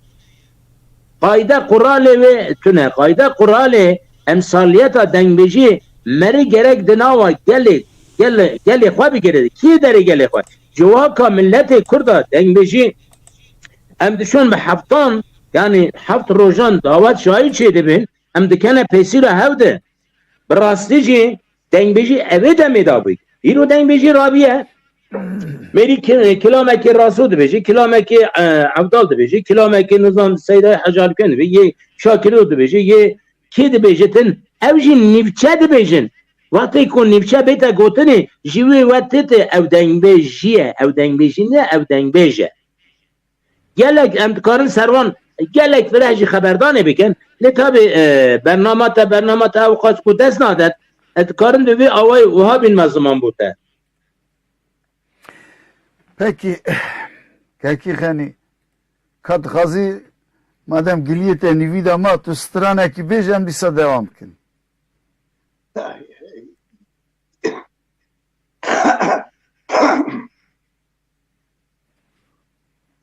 Qayde quralê wê tune. Qayde quralê emsaliyeta dengbêjî merî gerek di nava gelê, gelê, gelê xwe bigire. Kî derê gelê xwe? Civaka miletê Kurda dengbêjî em diçûn bi heftan, yanî heft rojan dawet şahî çêdibin, em dikene pêsîra hev de. Bi rastî jî dengbêjî evê demê de bû. Îro dengbêjî rabiye. Mêrî ki-, kilamekî Raso dibêjî, kilamekî, e, Evdal dibêjî, kilamekî nizam Seyda Hecal Kuen dibê, yê Şakiro dibêjî, yê kê dibêjitin? Ew jî nîvçe dibêjin. Wextê ku nîvçe bête gotinê, ji wê wetê te ew dengbêjî ye, ew dengbêjî ne, ew dengbêj e. Gelek em dikarin ser wan gelek fireh jî xeberdanê bikin. Lê tabî, e, bernama te, bernama te ew qas ku dest nadet, ez dikarin bi vî awayî wiha bînme ziman bo te. Pekî, Kekî Xenî, ka dixwazî, madem giliyê te nîvî de ma, tu stranekî bêje, em dîsa dewam bikin.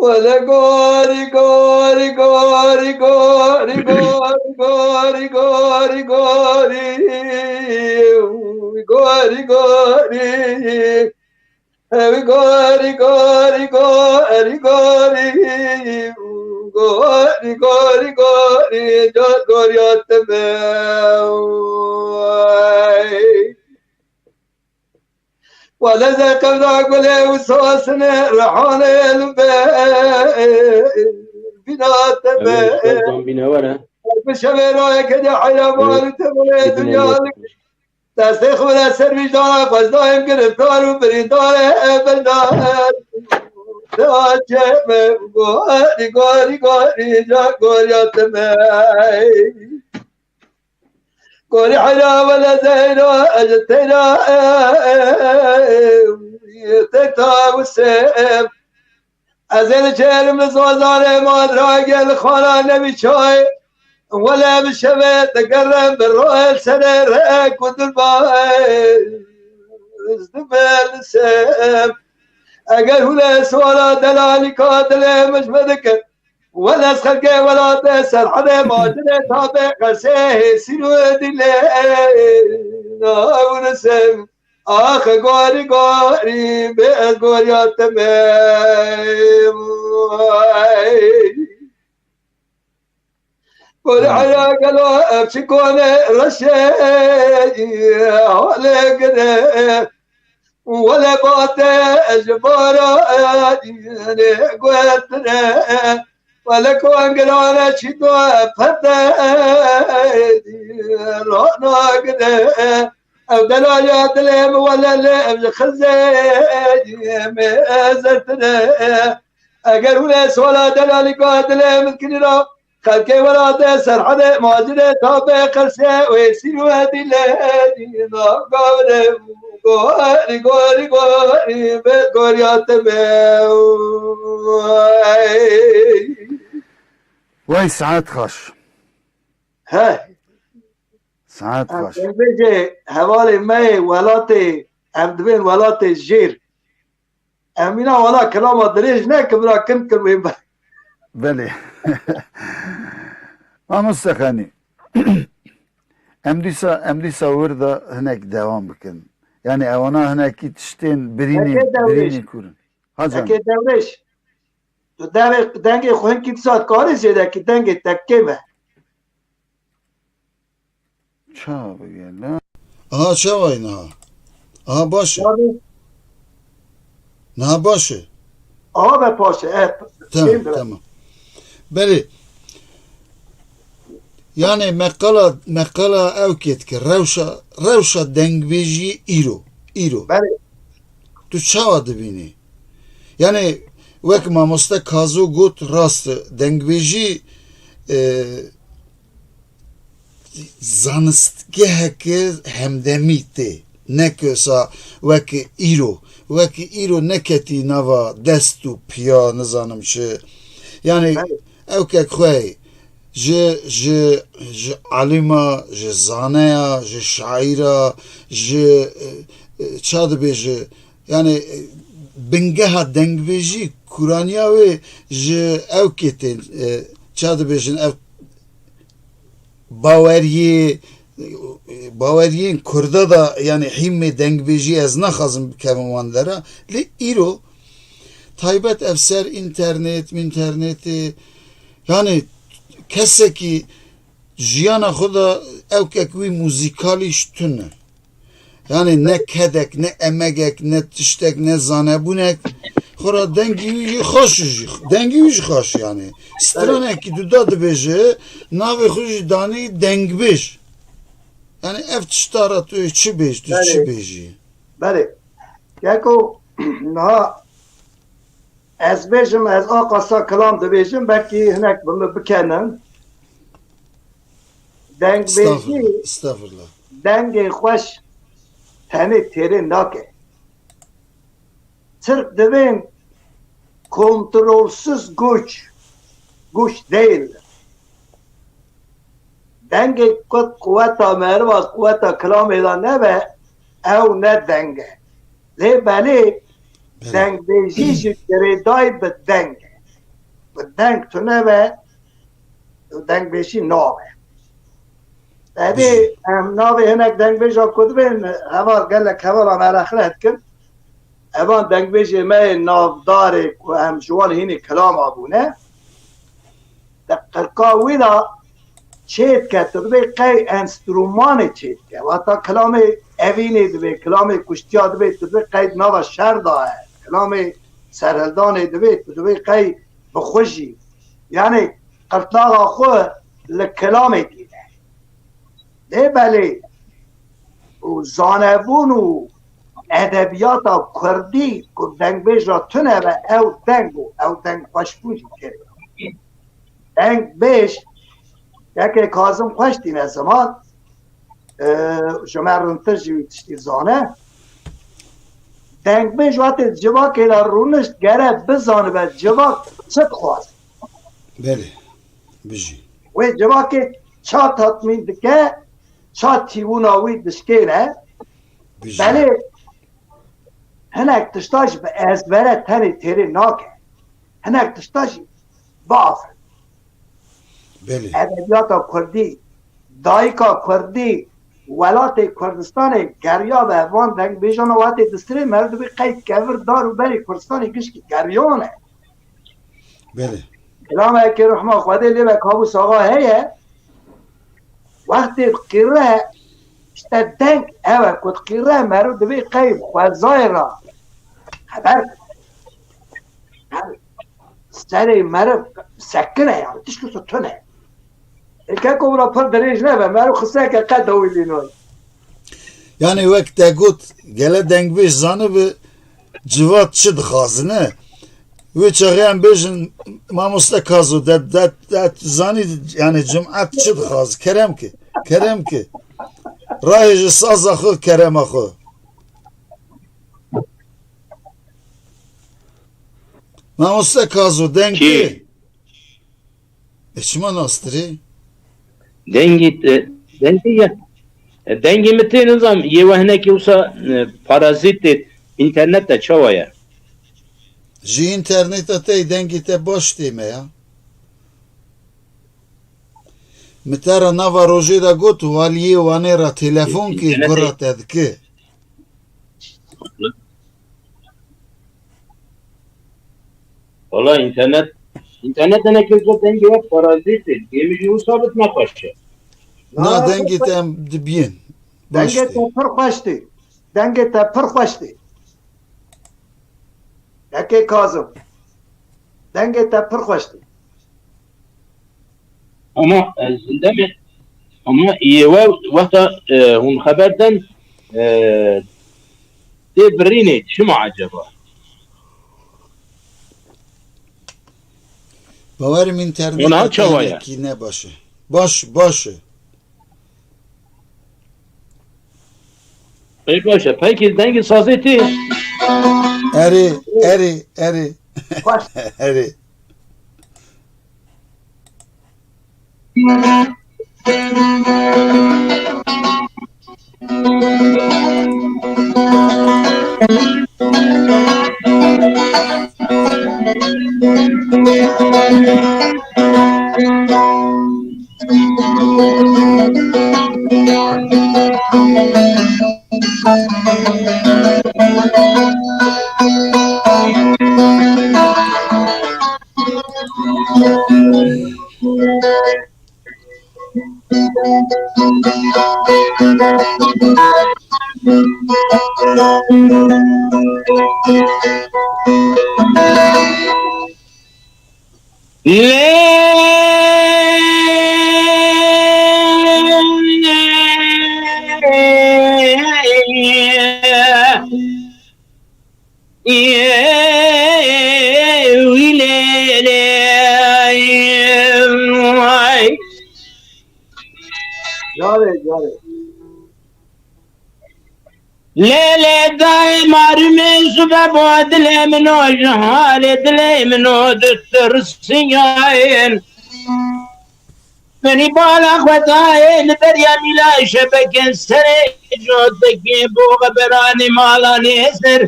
Wele gorî, gorî, gorî, gorî, gorî, gorî. Ew gorî, gorî, gorî, gorî, gorî, gorî, gorî, gorî, ca gorîya te be. Wele ze qevra gulê û sasine rehanê li be. Bîna te be. Ev ê şazdan bîne were. Bi şevê rayeke de heyra bar û te bûne dinya. Destê xwe bide ser wîcdana xwe, ez dayim giriftar û birîndar e, e, birîndar. Te çe me gorî, gorî, gorî, ca gorîya te me. Gorî heyra wele zeyra, ez teyra, e, e, e, e, te tawise. Ez ê li çêrim li zozanê madra gel xwara nebî çay. Wele bi şevê digerim bi royê serê rek û dilba ez dibe li sem. Eger hûlê swara delalîka dilê min ji min dikin, wele ez xelkê welatê Serhedê macirê tabê qesê hêsîn û dilê nawrisim. Ax gorî gorî bê ez goriya te me. Gorî heya gelo ev çi kone reşe hale gire. Wele bate ji baranê gotine, wele kongirane çî do pete ranagire. Ew delaliya dilê min wele lê ev ji xizê mêzertine. Eger hûn ê swala delalîka dilê min kirî ra, xelkê welatê Serhedê macirê ta bê qelsê wê sîr û edîlê nagavre gorî, gorî, gorî, be goriya te be. Wey saet xweş. He. Saet xweş. Em bêjê hevalê me yê welatê, em dibên welatê jêr. Em îna wala kilama dirêj nekin, bira kin kin wê be. Belê. Mamoste Xanî. Em dîsa, em dîsa wir de hinek dewam bikin. Yani ewana hinekî tiştên birînî, Heke dewrêj. Birînî kurin. Ha can. Heke dewrêj. Tu devê dengê xwe hinkî dîsa dikarî zêdekî dengê tekkê be. Ça bigê la. Aha çaway niha. Aha baş e. Niha baş e. Aha be paşe, evet. Tamam, tamam. Belê. Yani meqala, meqala ew kê dike. Rewşa, rewşa dengbêjiyê îro. Îro. Belê. Tu çawa dibînî? Yani wek mamoste Kazo got rast e. Dengbêjî e, zanistgeheke hemdemî tê. Ne ki sa wek îro. Wek îro neketî nava dest û piya nizanim çi. Yani ew kek xwe ji, ji, ji alîma, ji zaneya, ji şaîra, ji, e, e, ça dibêje, yani, e, bingeha dengbêjî, kuraniya wê ji ew kê tên, e, ça dibêjin, ev baweriyê, baweriyên Kurda da, yani hîmê dengbêjî ez naxwazim bikevim wan dera. Lê îro taybet ev ser înternet, mînternetê, yani kesekî jiyana xwe de ew kek wî muzîkalî ji tune. Yani ne kedek, ne emegek, ne tiştek, ne zanebûnek. Xora dengî wî jî xweş jî. Dengî wî jî xweş yani. Stranekî tu da dibêje, navê xwe jî danî dengbêj. Yani ev tişta ra tu çi bêj, tu çi bêjî? Belê. Keko, niha ez bêjim, ez a qasa kilam dibêjim, belkî hinek bi min bikenin. Dengbêjî, Estağfurullah. Dengê xweş tenê têrê nake. Tirk divên kontrolsüz güç, güç değil. Dengê ku quweta meriva, quweta kilamê de nebe, ew ne deng e. Lê belê, dengbêjî ji girêdayî bi deng e. Bi deng tu nebe, dengbêjî nabe. Evê em navê hinek dengbêja ku dibên heval gelek hevala me re xile dikin. Evan dengbêjê me yê navdarê ku em ji wan hînî kilama bûne. Di qirka wî de çê dike, tu dibê qey enstrûmanê çê dike. Wata kilamê evînê dibê, kilamê kuştiya dibê, tu dibê qey di nava şer de ye. Kilamê serhildanê dibê, tu dibê qey bi xwe jî. Yanî qirtlaxa xwe li kilamê tîne. Lê belê û zanebûn û edebiyata kurdî ku dengbêj ra tune be, ew deng û ew deng xweşbûn jî tê. Dengbêj, yekê Kazim xweş tîne ziman, e, ji me rintir jî wî tiştî zane. Dengbêj wextê civakê de rûnişt gere bizanibe civak çi dixwaze. Belê. Bijî. Wê civakê ça tatmîn dike, ça tîbûna wî dişkêne. Bijî. Belê hinek tişta jî bi ezbere tenê têrê nake. Hinek tişta jî biafirîne. Belê. Edebiyata kurdî, dayika kurdî, welatê Kurdistanê geriya be, van dengbêjana wextê distirê meriv dibê qey kevir dar û berê Kurdistanê gişkî geriyane. Belê. Kilamekê ruhma Xwedê lê be Kabûs Axa heye, wextê qîre İşte deng ew e ku diqîre meriv divê qey xwezayê re xeber serê meriv sekine, yani tişkî tune. Ê keko wira pir dirêj nebe, meriv xiseke qe dawî lînoy. Yani wek te got, gele dengbêj zanibi civat çi dixwazine? Wê çaxê em bêjin, mamoste Kazo, de, de, de zanî, yani cimat çi dixwaz? Kerem ki, kerem ki. Rahê ji saza xwe, kerema xwe. Mamoste Kazo, deng Kî? Kê? E, çima nastirê? Dengî, e, dengî ye. E, dengî min tê nizam, yê we hinekî wisa, e, parazît tê, înternet de çawa ye? Ji înterneta te dengê te baş tê me ya. Min te re nava rojê de got, waliyê Wanê re telefon kê, Înternetê gura te dike. Wala înternet, înternet hinekî zor dengê we parazît tê. Dê min jî wisa bit nexweş e. Na, na, dengê te em dibiyên. Baş dengê tê. Te pir xweş tê. Dengê te pir xweş tê. Yekê Kazim. Dengê te pir xweş tê. Ama, e, zindemê, ama yê we wexta, e, hûn xeber den, e, tê birînê, çima eceba? Bawerim înterneta Ona çawa ye? Te hinekî ne baş e. Baş, baş e. Ê baş e, pekî dengê sazê tê. Erê, erê, erê. Baş. Erê. Carê, carê. Lê, lê dayê marûmê zû be bo dilê min o, ji halê dilê min o ditirsiyayin. Minî bala xwe dayê li beriya mîla şebeke serê cotekê bo xeberanê mala nêzer.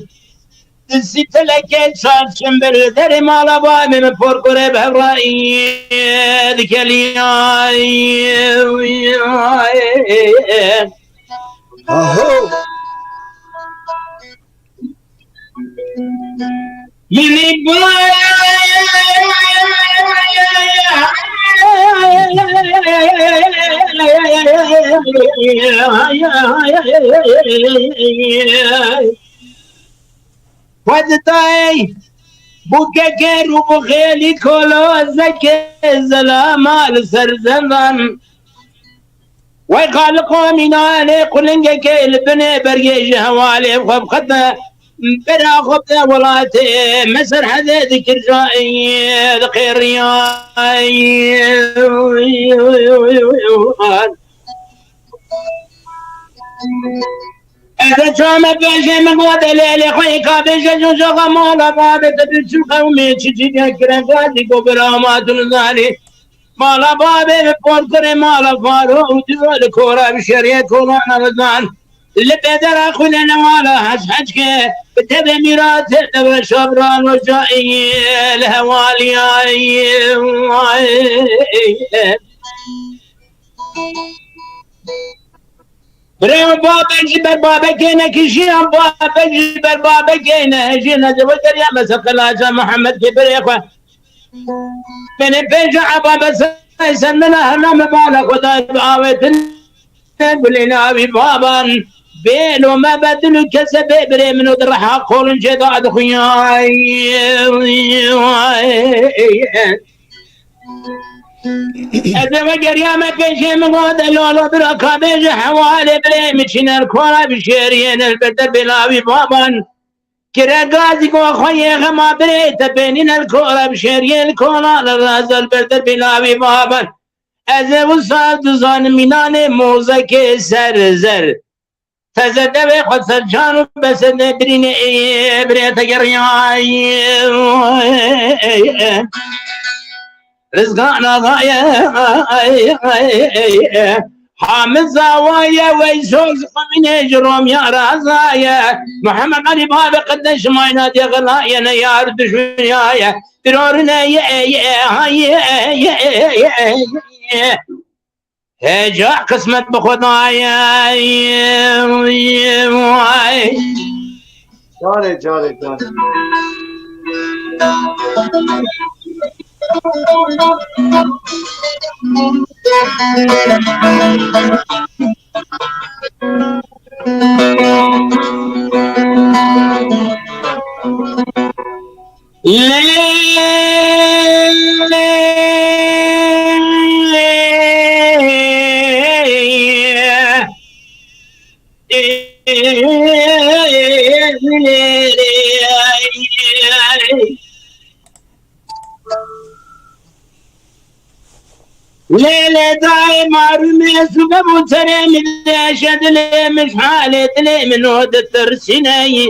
Dizî teleke çar çimbil derê mala bavê min porkure bi hevrayê dikeliyay. Aho! Minî bala Xwe didayê bûkeke rû bi xêlî kolozeke zelama li ser zendan. Wey xaliqo mînanê qulingeke li binê bergê ji hevalê xwe bixete bera xwe bide welatê me serhedê dikir cayê diqêriyay. Ede çame bêje min xwe delêlê xwe yê ka bêje jojoxa mala bavê te tu çi qewmê çi çî kire gazî go bira ma tu nizanî. Mala bavê min porkurê mala faro û diyo li kora bi şeriyê kolana bizan. Li bedera xwînê newala hez hez ke bi tevê mîratê te ve şabran û cayî li hewaliyayî. Birê babek ji ber babekê nekişiyan, babek ji ber babekê nehejî, ne ji we geriya me ser qelaca Mihemed kê birê xwe. Benê pêja eba me ser, ser min a hema me bala xwe da bi avêtin. gulê navî baban. Bêlo me bedil û kese bê birê min û di reha qolin cê da dixuya. Ez ê vegeriyame pêşê min got, delalo bira ka bêje hewalê birê min çîner kora bi şêriyên el ber derbê navî baban. Kire gazî go xwe yê xema birê te pênîn el kora bi şêriyên kola li razel ber derbê navî baban. Ez ê wisa dizanim mînanê mozekê ser zer. Teze devê xwe ser can û bese de birîne ê birê te geriyay. Rizgana daye. Hamid zawaye wey soz xemine ji romya razaye. Muhammed Ali babe qede şimayna diye xelaye ne yar düşmüyaye. Birorine ye ye ha ye ye ye ye. Heca qismet bi Xwedayê. Carê, carê, carê. Lê lê dayê marûmê zû bibû serê min deşe dilê min halê dilê min o ditirsîneyî.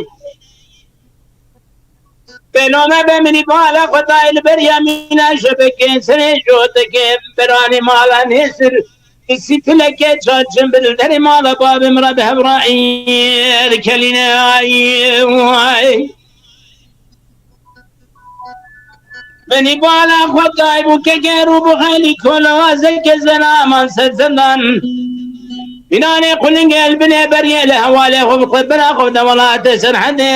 Pêlome be minî bala xwe dayê li ber yamîna şebekê serê jotekê beranê mala nêsir. Pisî tilekê çarçin bil derê mala babê min re bi hev re î li kelîne ay. Ay. Benî bala xwe tay bû keger û bi xelî kolawazeke zelaman ser zendan. Mînanê qulingê el binê beriyê li hevalê xwe bi xwe bira xwe de welatê Serhedê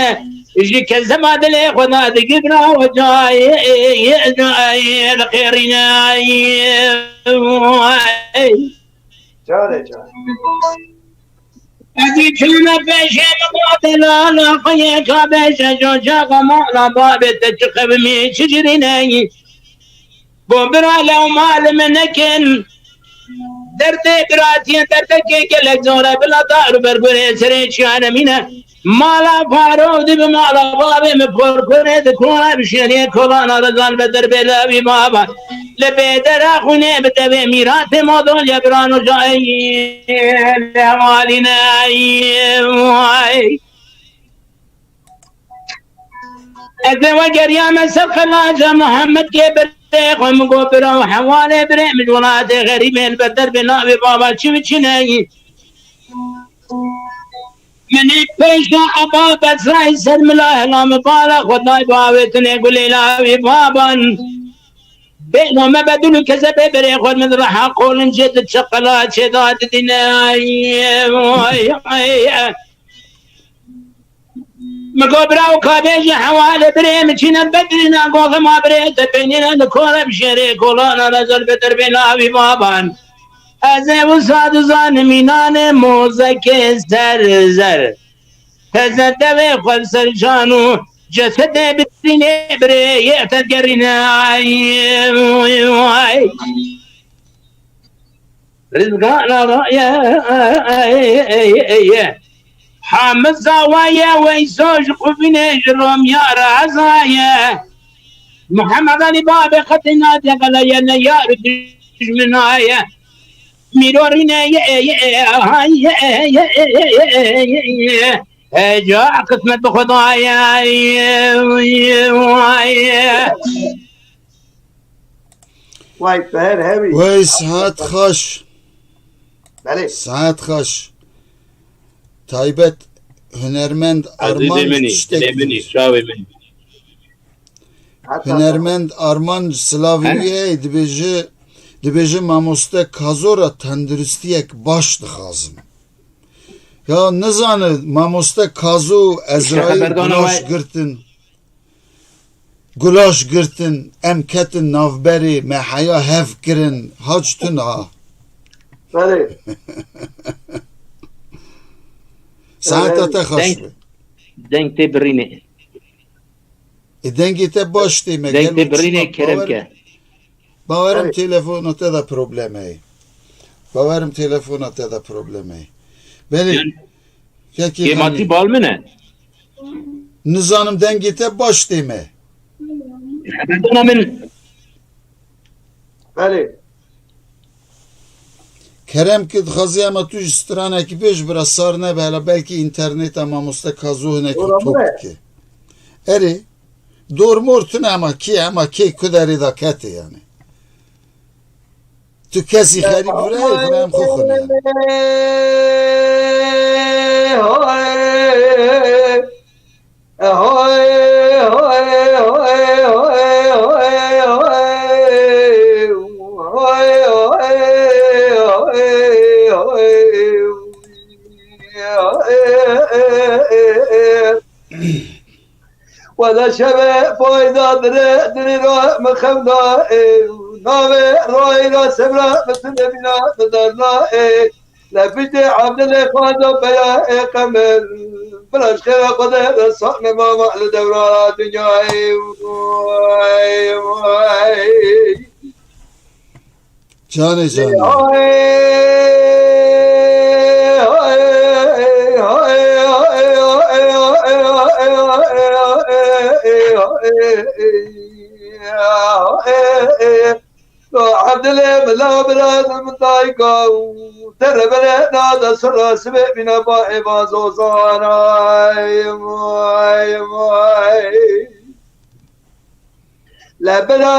ji kezema dilê xwe da digibra we cayê cayê li qêrîne. Carê carê. Ez ê çûme pêşê min got delala xwe yê ka bêje cocaxa mala babê te çi qewimî çi cirîneyî. Bo bira lew mal min nekin. Derdê biratiyê derdekê gelek zor e bila dar û bergurê serê çiyane mîne. Mala Farûk dibi mala babê min porkurê di kora bi şêriyê kolana rezan be derbê lewî baba. Li bêdera xwînê bi devê mîratê modolya birano cayê li hevalîne. Ez ê vegeriyame ser xelaca Muhammed kê birê xwe min got bira û hevalê birê min ji welatê xerîbê li ber derbê navê baba çi biçîne. Minî pêşa eba Bezrayî ser mila hela min bala xwe day bavêtinê gulê lawî baban. Bêno me bedûl û kezebê berê xwe min reha qolin cê di çiqila çê da didîne. Ay, ay, ay. Min got bira û ka bêje hewalê birê min çîne bedrîna goxima birê te pênîne li kore bi şêrê kolana rezel be derbê navî baban. Ez ê wisa dizanim mînanê mozekê zer zer. Teze devê xwe ser can û cesedê bitirînê birê yê te gerîne. Ay, ay. Rizgana raye. Hamid zawaye wey zoj quvînê ji romya razaye. Muhammed Ali babê qetîna de xelaye ne yar dijminaye. Mîrorîne ye ye ha ye ye ye ye ye ye. Heca qismet bi Xwedayê. Vay Teher hevî. Wey saet xweş. Belê. Saet xweş. Taybet hunermend Arman Ezîzê min î, tiştek dilê min î, çavê min î. Heta Hunermend Arman silavî He? wî heye dibêje, dibêje mamoste Kazo re tenduristiyek baş dixwazim. Ya nizane mamoste Kazo Ezraîl xeberdana gulaş we- girtin. Gulaş girtin, em ketin navberê, me heya hev kirin, hac tuna. Belê. Saeta te xweş be. Deng tê birînê. E, dengê te baş tê me. Deng tê birînê, kerem ke. Bawerim telefona te de problem heye. Bawerim telefona te de problem heye. Belê. Kekê Kêmatî bal min e. Nizanim dengê te baş tê me. Xeberdana min. Belê. Kerem ki dixwazî ema tu ji stranekî bêj bira sar nebe hela belkî înterneta mamoste Kazo hinekî tok bike. Erê, dor mor tune ema kê, ema kê ku derê de kete yani. Tu kesî xerîb vire, xure em xwe xwin yani. Wele şevê payda dire, dirê ra min xew da, ê, navê rayê ra sebra min tune bîna min derna, ê, le piştê Evdilê xwenda peya, ê, qemer, bila ji xêra Xwedê re sane mama li dewra dinyayê. Vay, vay. Canê canê. Evdilê mila bira min dayka û te rebere nade sirra sibê bîne ba êva zozanay. Vay, vay. Lebira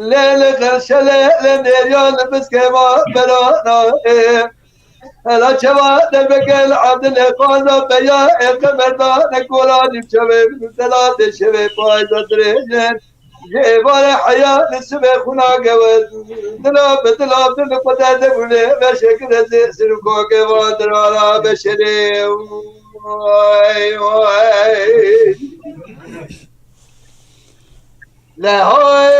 lê li xerşelê li nêriya li biskê ma berana. Hela çeva derbeke li Evdilê xwanda peya ê qemerda ne kola nîvçevê min dela tê şevê payda dirêjin. Ji êvarê heya li sibê xwina gewez. Dila bi dila dil xwe de debûne veşek rezê sirko keva dirara beşerê. Vay, vay. Le hay,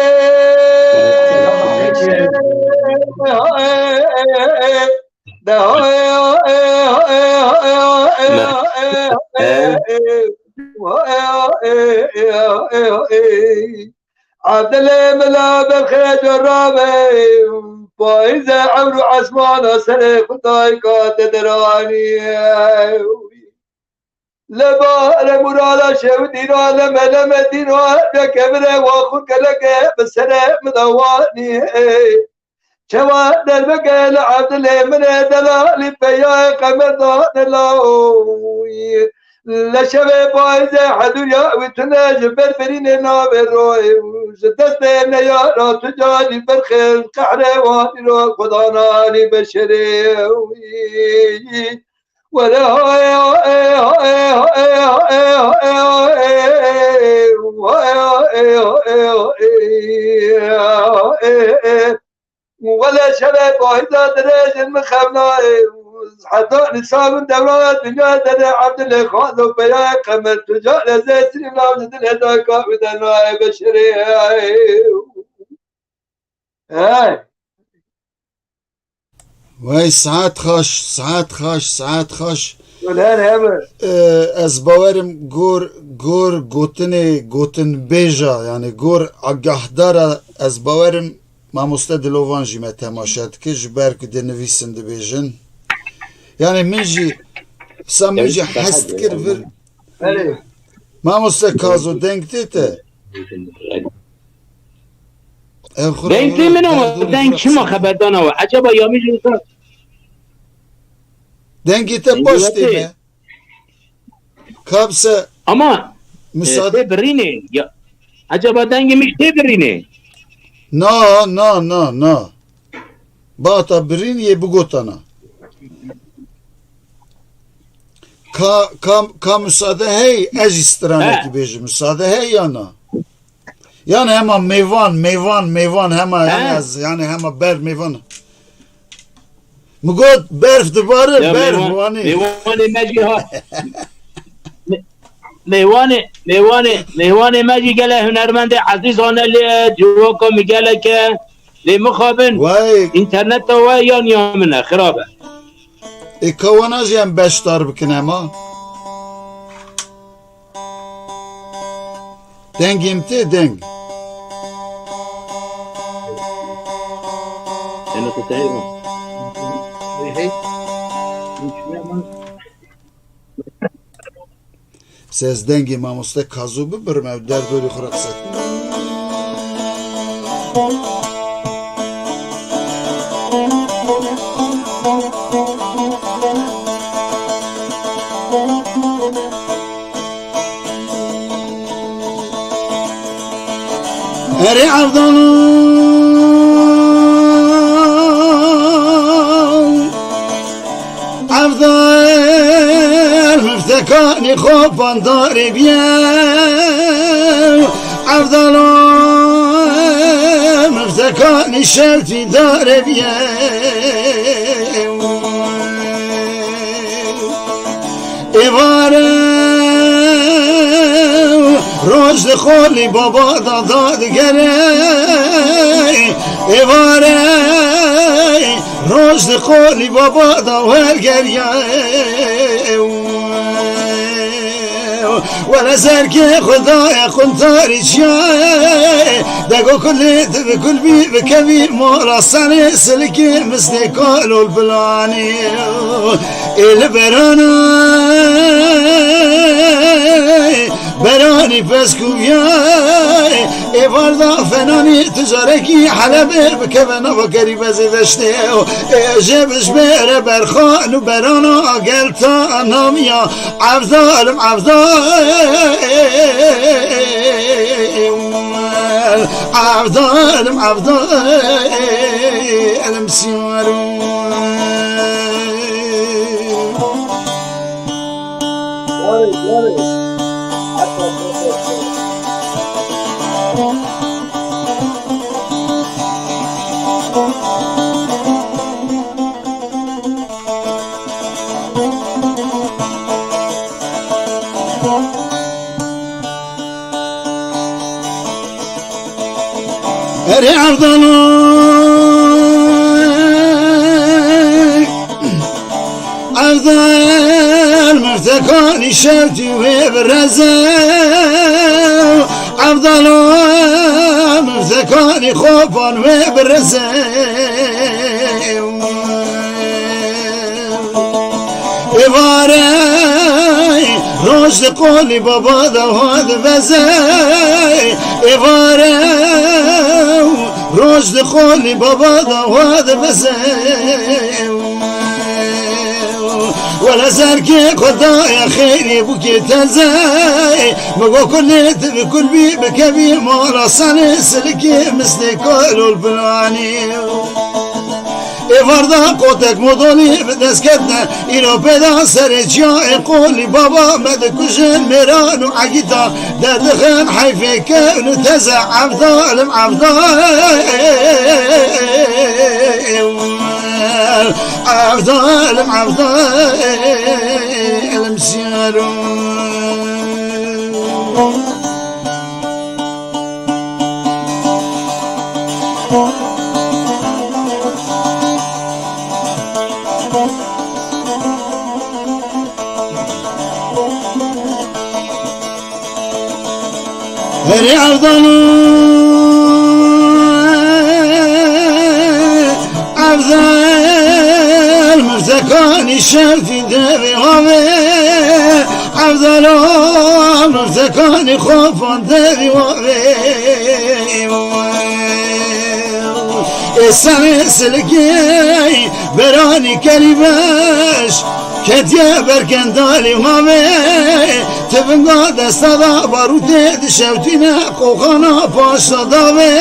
hay, hay. Evdilê mila berxê corabe, payîze ewr û esmana serê xwe dayka te deranî. Leba re murala şewdîna leme leme dîna, pêkevire wa xwe keleke bi serê min de wanî. Çawa derbeke li Evdilê min ê delalî peyayê qemer dane lawî. Le şevê payîzê hedûya wî tune ji ber birînê navê royê û ji destê neyara tu carî berxê ji qehrê wanî ro xwedananî beşerê wî. Were haye haye haye haye haye haye haye haye haye haye haye haye. Wele şevê payîza dirêjin min xewnayê. Heta nîsa min dewra dinya derê Evdilê xwando peya qemer tu carê zêtirî nav ji dilê dayka wî dernayê beşerê. Hey. Wey saet xweş, saet xweş, saet xweş. Guler hebe. Ee, ez bawerim gor, gor gotinê, gotinbêja, yani gor agahdara, ez bawerim mamoste Dilovan jî me temaşe dike, ji ber ku dinivîsin dibêjin. Yani min jî, sa min jî hes dikir vir. Belê. Mamoste Kazo, deng tê te? Ev xwe Deng tê min o, deng çima xeberdana we? Ecaba ya min jî wisa Dengê te baş tê me. Kabse Ama e, müsaade tê birînê. Ya, ecaba dengê min tê birînê? Na, na, na, na. Bata birîn yê bigotana. Ka, ka, ka müsaade hey, ez jî stranekî bêjim. Müsaade hey ya na? Yan hema mêvan, mêvan, mêvan hema, yan ez, yani hema ber mêvan. Mi got berf dibare, berf wanî. Mêvanê me jî ha. Mêvanê, mêvanê, mêvanê me jî gele hunermendê ezîz hane lê, civaka mi geleke Lê mixabin Wey. înterneta we yan ya min e, xirab e. Ê ka wana jî em beşdar bikin hema. Dengê min tê deng. Ene tu teyê mi? Hey, hey. Ses dengê mamoste Kazû bibirme û derdorê xwe re qise. Erê Evdal, Evdal miftekanî xwe pandarê biye. Evdal miftekanî şewtî darê biye. Êvare roj di qolî baba da dadigere. Êvare roj di qolî baba da wergeriye. Wele serkê xwe daye quntarî çiyayê. Dego kulê tu bi kul bî bikevî mala senê silikê mistê kalol bilanî. Ê li berana beranî peskûyayê. Ê varda fenanî ticarekî Helebê bikeve nava kerîbezê deştê. Ê jê bijbêre berxan û berana gel ta namiya. Evdal im, evdal, evdal im, evdal, em siyar im. Erê Evdalo, Evdal miftekanî şewtî wê bireze. Evdalo miftekanî xopan wê bireze. Êvare roj di qolî baba de wa diveze. Êvare roj di qolî baba de wa diveze. Wele serkê xwe daye xêrê bûkê teze. Min got kulê tu bi kul bî bikevî mala senê silikê mistê kalol bilanî. Êvarda qotek modolî bi dest ketine, îro pêda serê çiya ê qolî baba me dikujin mêran û egîtan derdixin heyfê kevn û teze evdal im evdal. Evdal im evdal im siyaro. Herê Evdal, Evdal mirzekanî şevdî devê wavê. Evdalo mirzekanî xofan devî wavê. Ê serê silikê beranî kerî beş. Ketiye berkendalî mavê, ti vinga desta da barûtê dişewtîne qoxana paşta davê.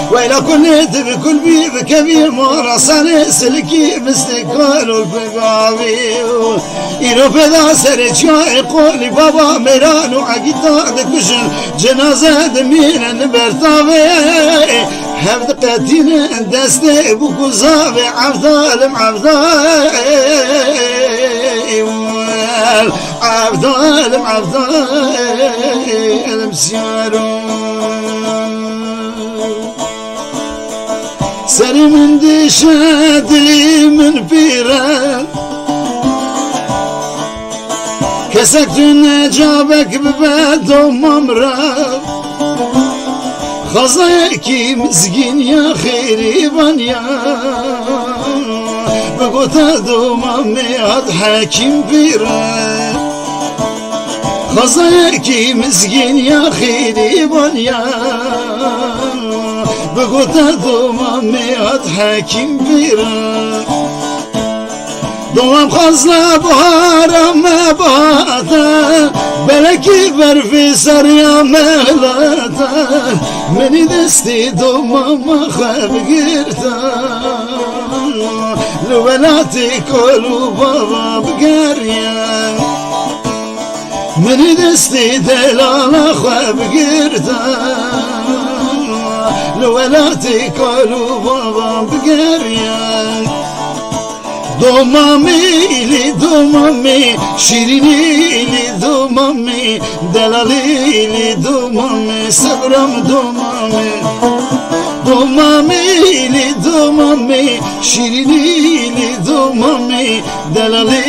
Weyla kulê ti bi kul bî bikevî mala senê silikî mistê kalol pegavî. Îro pêda serê çiyayê qolî baba mêran û egîta dikujin, cenaze dimînin li ber tavê. Hev diqetînin destê bûk û zavê evdal im evdal. Evdal im evdal im siyaro. Serê min dişe, dilê min pîre. Kesek tune cabek bibe domam re. Xazayekî mizgîn ya xêrîvan ya. Bigote domamê hat hekîm pîre. Xazayekî mizgîn ya xêrîvan ya. Bigote domamê hat hekîm pîre. Domam xazla bahara me bahate. Belekî berfê seriya me hilate. Minî destê domama xwe bigirte. Li welatê kal û bava bigeriye. Minî destê delala xwe bigirte. Li welatê kal û bava bigeriye. Domamê lê domamê, şîrînê lê domamê, delalê lê domamê, sebram domamê. Domamê lê domamê, şîrînê lê domamê, delalê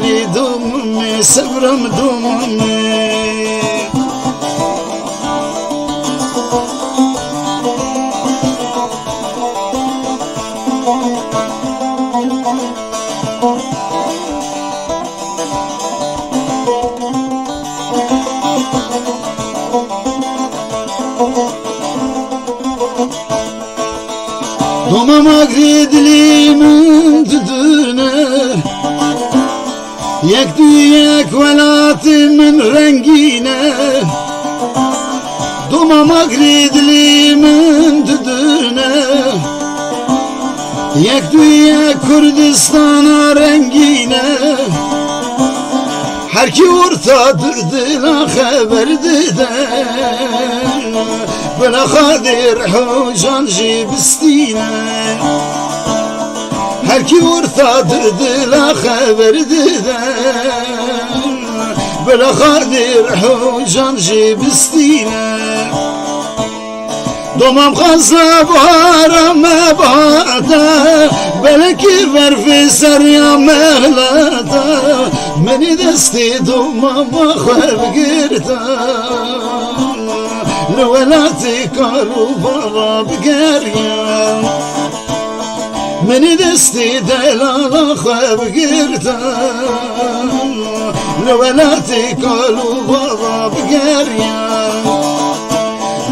lê domamê, sebram domamê. Doma magrê dilê min didine. Yek du yek welatê min rengîn e. Doma magrê dilê min didine. Yek du yek Kurdistana rengîn e. Her kî orta di dila xeber dide. Bila Xadir Hocan jî bistîne. Her kî orta di dila xeber dide. Bila Xadir Hocan jî bistîne. Domam xaza bahara me bahate. Belekî berfê seriya me hilate. Minî destê domama xwe bigirte. Li welatê kal û bava bigeriye. Minî destê delala xwe bigirte. Li welatê kal û bava bigeriye.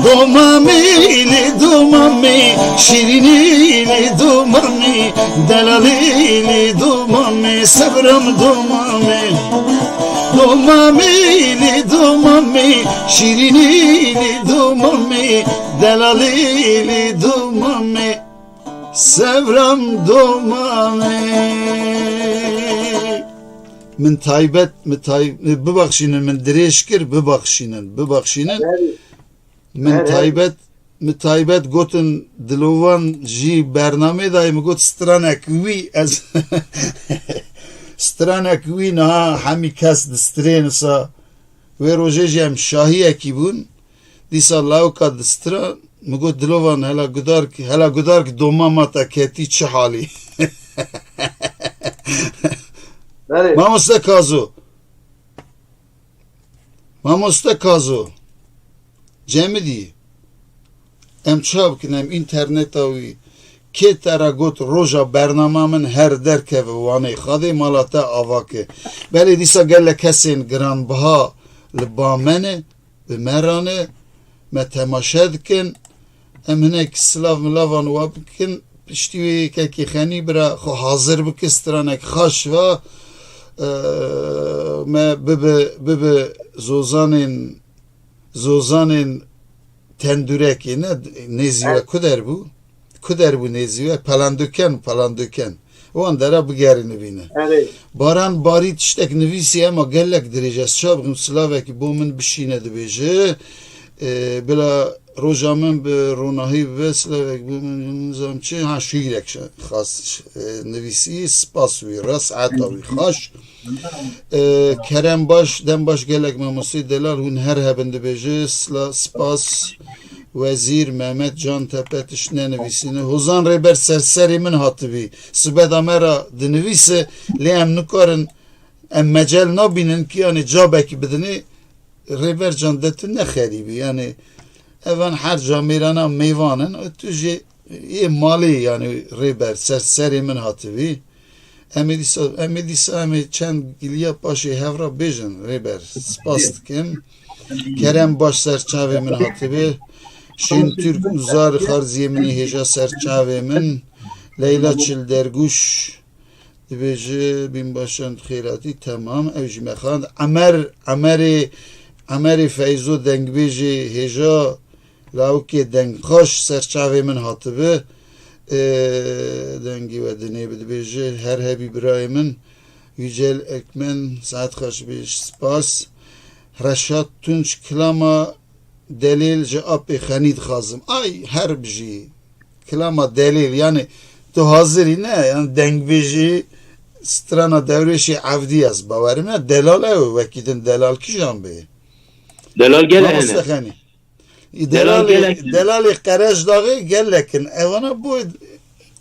Domamê lê domamê, şîrînê lê domamê, delalê lê domamê, sebram domamê. Domamê lê domamê, şîrînê lê domamê, delalê lê domamê, sebram domamê. Min taybet, min tay-, bibexşînin, min dirêj kir, bibexşînin, bibexşînin. Min taybet, min taybet gotin dilovan jî bernamê dayê, min got stranek wî ez, stranek wî niha hemî kes distirên sa. Wê rojê jî em şahiyekî bûn. Dîsa lawika distira, min got dilovan hela gudark, hela gudark doma ma te ketî çi halî? Belê. Mamoste Kazo. Mamoste Kazo, Cemidî, em çawa bikin, em înterneta wî, kê te re got roja bernama min her derkeve Wanê, Xadê mala te ava ke. Belê dîsa gelek kesên giranbiha li ba me ne, bi me re ne, me temaşe dikin. Em hinek silav milavan wa bikin. Piştî wê yekekî Xenî bira xwe hazir bike, stranek xaş va, e, me bibe, bibe zozanên, zozanên tendûrekê ne, nêzî we Evet. Ku der bû? Ku der bû nêzî we? Pelandöken, Pelandöken. Wan dera bigerîne bîne. Erê. Baran Barî tiştek nivîsî, ema gelek dirêj, ez çawa bikim, silavekî bo min bişîne dibêje. E, bila roja min bi ronahî bibe, silavek bo min, nizam çi, ha, şîrek şe-, xas, e, nivîsî, spas wî re, saeta wî xaş. E, kerem baş, dem baş gelek mamostê delal, hûn her hebin dibêje, sila, spas. Wezîr Mehmet Can Tepe tişt nenivîsîne. Hozan Rêber ser serê min hatibî. Sibeda me re dinivîse, lê em nikarin, em mecel nabînin ki, yanî cabekî bidinê. Rêber Can, de tu ne xerîbî. Yanî evan her camêrana mêvan in. Tu jê yê malê, yanî Rêber ser serê min hatibî. Em ê dîsa, em ê dîsa, em ê çend giliya paşê hev re bêjin, Rêber. Spas dikim. Kerem Baş ser çavê min hatibe. Şên Türk Uzar xarziyê min ê hêja ser çavê min. Leyla Çil Derguş dibêje, bînbaşan xêratî, temam. Ew jî me xand. Emer, Emerê, Emerê Feyzo dengbêjê hêja, lawikê dengxweş ser çavê min hatibe. Ê, dengê we dinê bi dibêje, her hebî birayê min. Yücel Ekmen, saet xweş bê, spas. Reşat Tunç, kilama delêl ji apê Xenî dixwazim. Ay, her bijî. Kilama delêl, yani tu hazirî ne, yani dengbêjî strana Dewrêşê Evdî ez bawerim ne, delal ew, wekî din delal kijan bê? Delal gel Mamoste hene. Xenî. Delal Delalê, gelek in. Delalê Qerejdaxê gelek in. Evana bo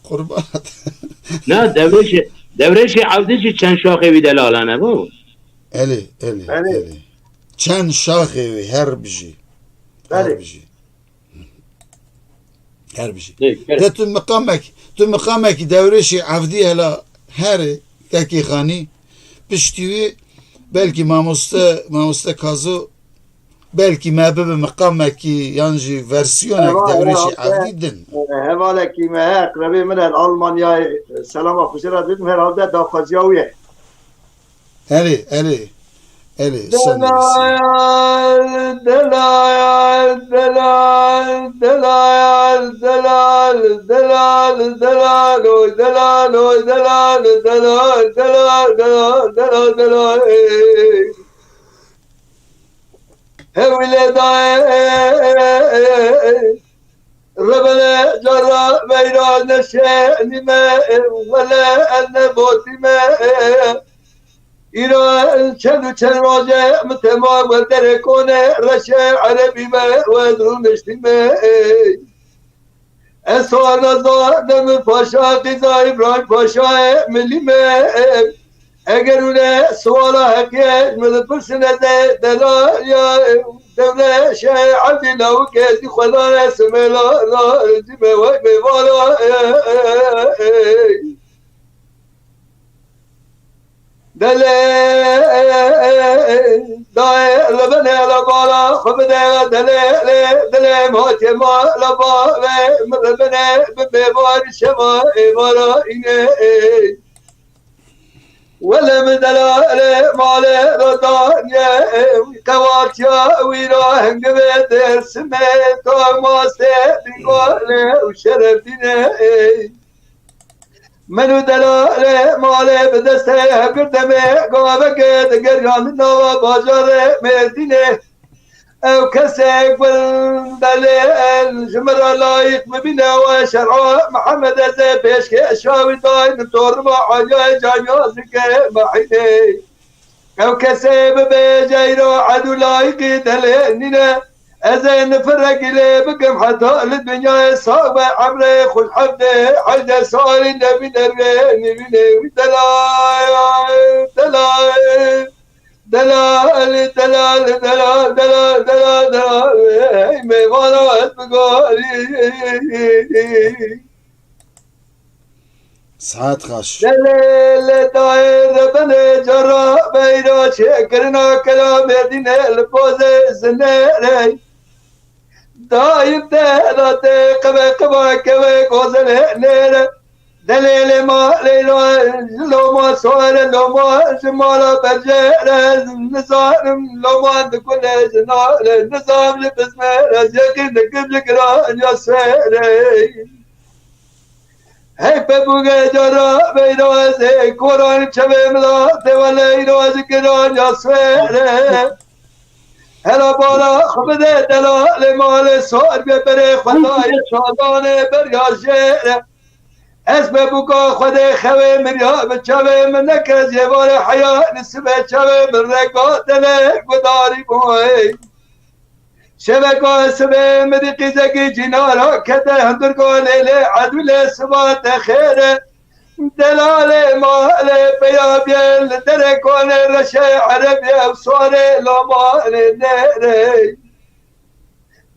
qurban. Na, Dewrêşê, Dewrêşê Evdî jî çend şaxê wî delalan e, bo? Elê, elê, Elê. Elê. Çend şaxê wî, her bijî. Her Belê. Bijî. Her bijî. Ê, kerem. De tu miqamek, tu miqamekî Dewrêşê Evdî hela herê, Kekê Xanî, piştî wî belkî mamoste, mamoste Kazo, belkî me bibe miqamekî yan jî versiyonek Heval, Dewrêşê heval, Evdî din. Hevalekî me heye, qrebê min e, li Almanyayê, selama xwe jê re didim, herhalde daxwaziya wî ye. Erê, erê, erê, sen de Delal, delal, delal, delal, delal, delal, delal, oy delal, oy delal, delal, delal, delal, delal, delal, ey. Hewile daye, Rebele cara veyra neşenîme, wele ez nebotîme. Îro çend û çend roje min tema we derekone reşe erebî me we rûniştîme. Ez sar naza Demir Paşa, qîza Îbrahîm Paşayê milî me. Eger wile siwala heqiyê ji min dipirsin, ez ê delal ya Dewrêşê Evdî lawikê zî xwedane simêla la cime wey mêvala. Delê dayê li binê li bala xwe bide, delê lê dilê matê ma li bavê min li binê bi bêvar şeva êvara îne. Wele min delalê malê re daniye, qewatiya wî ra hingivê Dêrsimê, Tomastê Bîngolê û Şerefdînê. Min û delalê malê bi destê hevgirtemê gavekê digeriyan di nava bajarê Mêrdînê. Ew kesê gul delê ji min re layîq bibîne, we şer'a Mihemed ez ê pêşkêşa wî daynim, torima Aliyayê Canyazikê Mehînê. Ew kesê bibêje îro ed û layîqî delê nîne, ez ê nifirek lê bikim heta li dinyayê sax be, emrê xwe hevdê heyde salî nebîne rê nîvînê wî delal, delal, delal, delal, hey mêvana ez bigorî. Saet xweş. Lê, lê, lê, dayê rebenê cara beyra çêkirina kela Mêrdînê li pozê zinêrê. Dayim te da te qebe qeba keve gozelê nêre. Delê lê ma leyla loma soere loma ji mala berjere nizanim loma dikule ji nare nizam ji bizmere jekin dikim ji giran ya sere. Hey pebûge cara beyra ez ê koran çavê min da, dewa leyra ji giran ya swêre. Hela bala xwe bide delalê malê sar be berê xwe dayê çadanê ber ya jêre. Ez pebûka xwe dê xewê min ya bi çavê min neke zêvarê heya nisibe çavê min reka dele gudarî boy. Şeveka sibê min dî qîzekî cînara kete hundirka lêlê edûlê siba te xêr e. Delalê malê peya biyê li derekanê reşê erebiyê û sarê lamanê nêrê.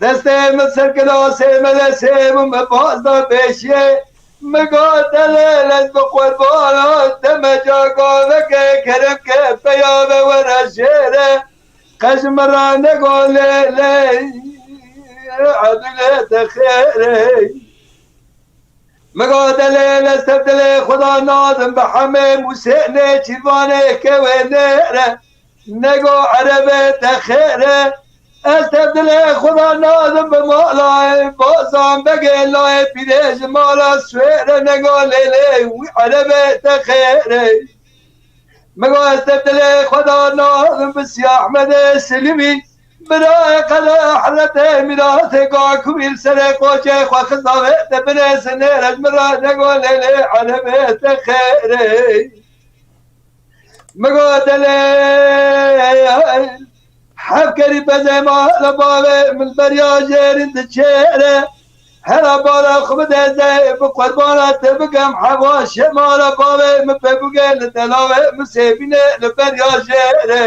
Destê min ser kilasê melesê bû min baz da pêşiyê. Min got delêl ez bi qurbana te me ca gaveke kerem ke peya ve were jêre. Qe ji min re nego lêlê edûlê te xêrê. Min got delêl ez tev dilê Xweda nadim bi hemê Musê nêçîrvanê kewê nêre. Nego erebê te xêr e. Ez tev dilê Xweda nadim bi mala bazan begê layê pîrê ji mala swêre nego lêlê wî erebê te xêr e. Min got ez tev dilê Xweda nadim bi Siyah Ehmedê Silîmî birayê qede hezretê mîratê Gakumî li serê qoçê xwe xizavê te binêsinê re ji min re nego lêlê erebê te xêr e. Min got delê hevkerî pezê mala bavê min beriya jêrin diçêre. Hera bala xwe bide zey bi qurbana te bikem hewa şemala bavê min pê bûge li delavê min sêbîne li beriya jêre.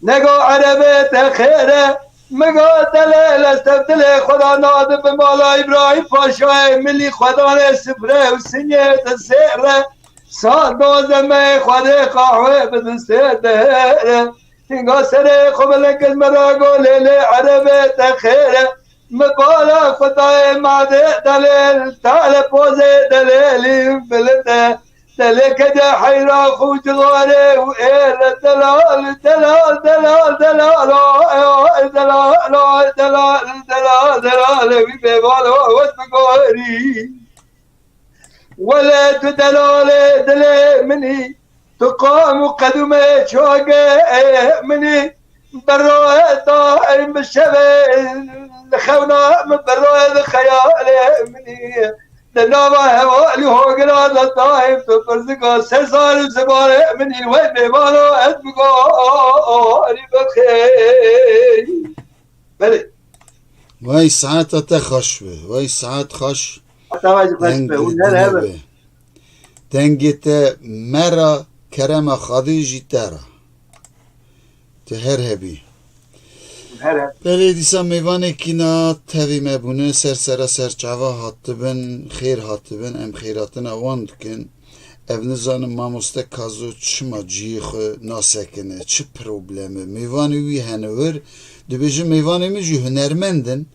Nego erebê te xêr e. Min got delêl ez tev dilê Xweda nadim bi mala Îbrahîm Paşayê milî Xwedanê sifre û sinyê te sêr e. Sal doze me Xwedê qahwe bi distê te hêr e. Hinga serê xwe bilind kir min ra got lêlê erebê te xêr e. Mi bala Xwedayê madê delêl tale pozê delêlî bilind e. Delê kede heyra xwe û cixarê û êle delal, delal, delal, delal, ay, ay, delal, ay, delal, delal, delal, wî bêbal o wes bigorî. Wele tu delalê dilê min î, tu qam û qedûmê çagê min î, berroye daîm bi şevê li xewna min, berroye li xeyalê min î. Di nava hevalî hogira de daîm tu pirzika ser sar û zimanê min î, wey mêvano ez bi gorî bixêr. Belê. Wey saeta te xweş be, wey saet xweş. Heta wey xweş be, hûn her hebe. Dengê te me ra, kerema Xwedê jî te ra. Tu her hebî. Her heb. Belê dîsa mêvanekî na tevî me bûne, ser sera ser çava hatibin, xêr hatibin, em xêratina wan dikin. Ev nizanim mamoste Kazo çima cihê xwe nasekine, çi problem e? Mêvanê wî hene wir, dibêje mêvanê min jî hunermend in.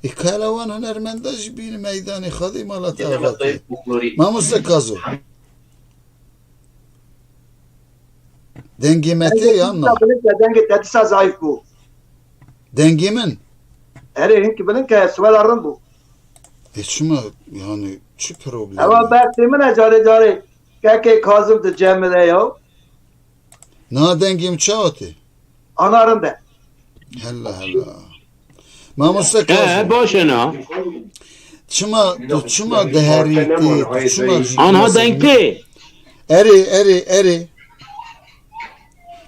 Ê kala wan hunermenda jî bîne meydanê Xwedê mala te avatê. Mamoste Kazo. Dengê me tê ya na? Dengê te dîsa zayîf bû. Dengê min? Erê, hinkî bilind ke, siwela rind bû. E çima, yani çi problem? Ewa bersê min e carê carê. Kekê Kazim di cem min e ya. Na dengê min çawa tê? Ana rind e. Hela hela. Mamoste Kazim. He, baş e na. Çima, tu çima diherî tê, tu çima jî... Anha deng tê. Erê, erê, erê.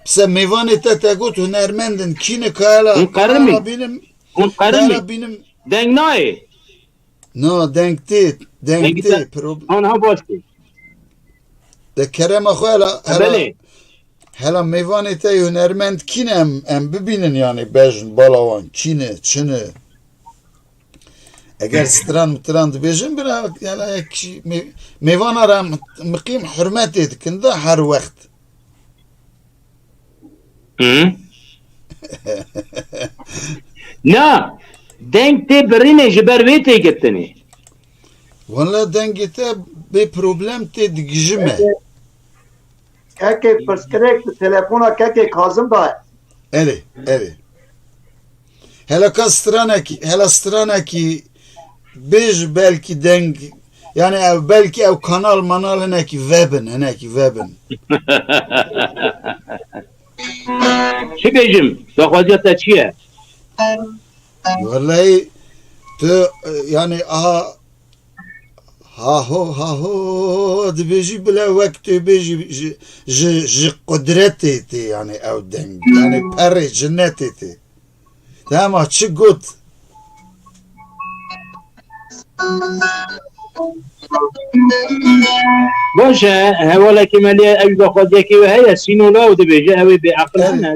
Pise mêvanê te te got hunermend in, kî ne kayala? Hûn qerimî. Bînim. Hûn qerimî. Bînim. Deng nayê. Na, deng tê, deng tê. Anha baş tê. De kerema xwe hela, hela. Belê. Hela mêvanê te yê hunermend kî ne em, em bibînin, yani bejn, bala wan, kî ne, çi ne? Eger stran mitran dibêjin, bira, hela yek kişî mê-, mêvana re em miqîm hurmetê dikin de her wext. Hı? Na, deng tê birînê ji ber wê tê girtinê. Wala dengê te bê problem tê digijime. Kekê pirsgirêk bi telefona kekê Kazim daye. Erê, erê. Hela ka stranekî, hela stranekî bêj belkî deng, yani ev belkî ev kanal manal hinekî vebin, hinekî vebin. Çi bêjim? Daxwaziya te çi ye? Wellahî tu, e, yani aha Haho, haho, dibêjî bile wek tu bêjî ji, ji, ji qudretê tê, yani ew deng, yani perê cinetê tê. Dema çi got? Baş e, hevalekî me lê ew daxwaziyekî we heye, Sînola û dibêje ew ê bêeqil hene.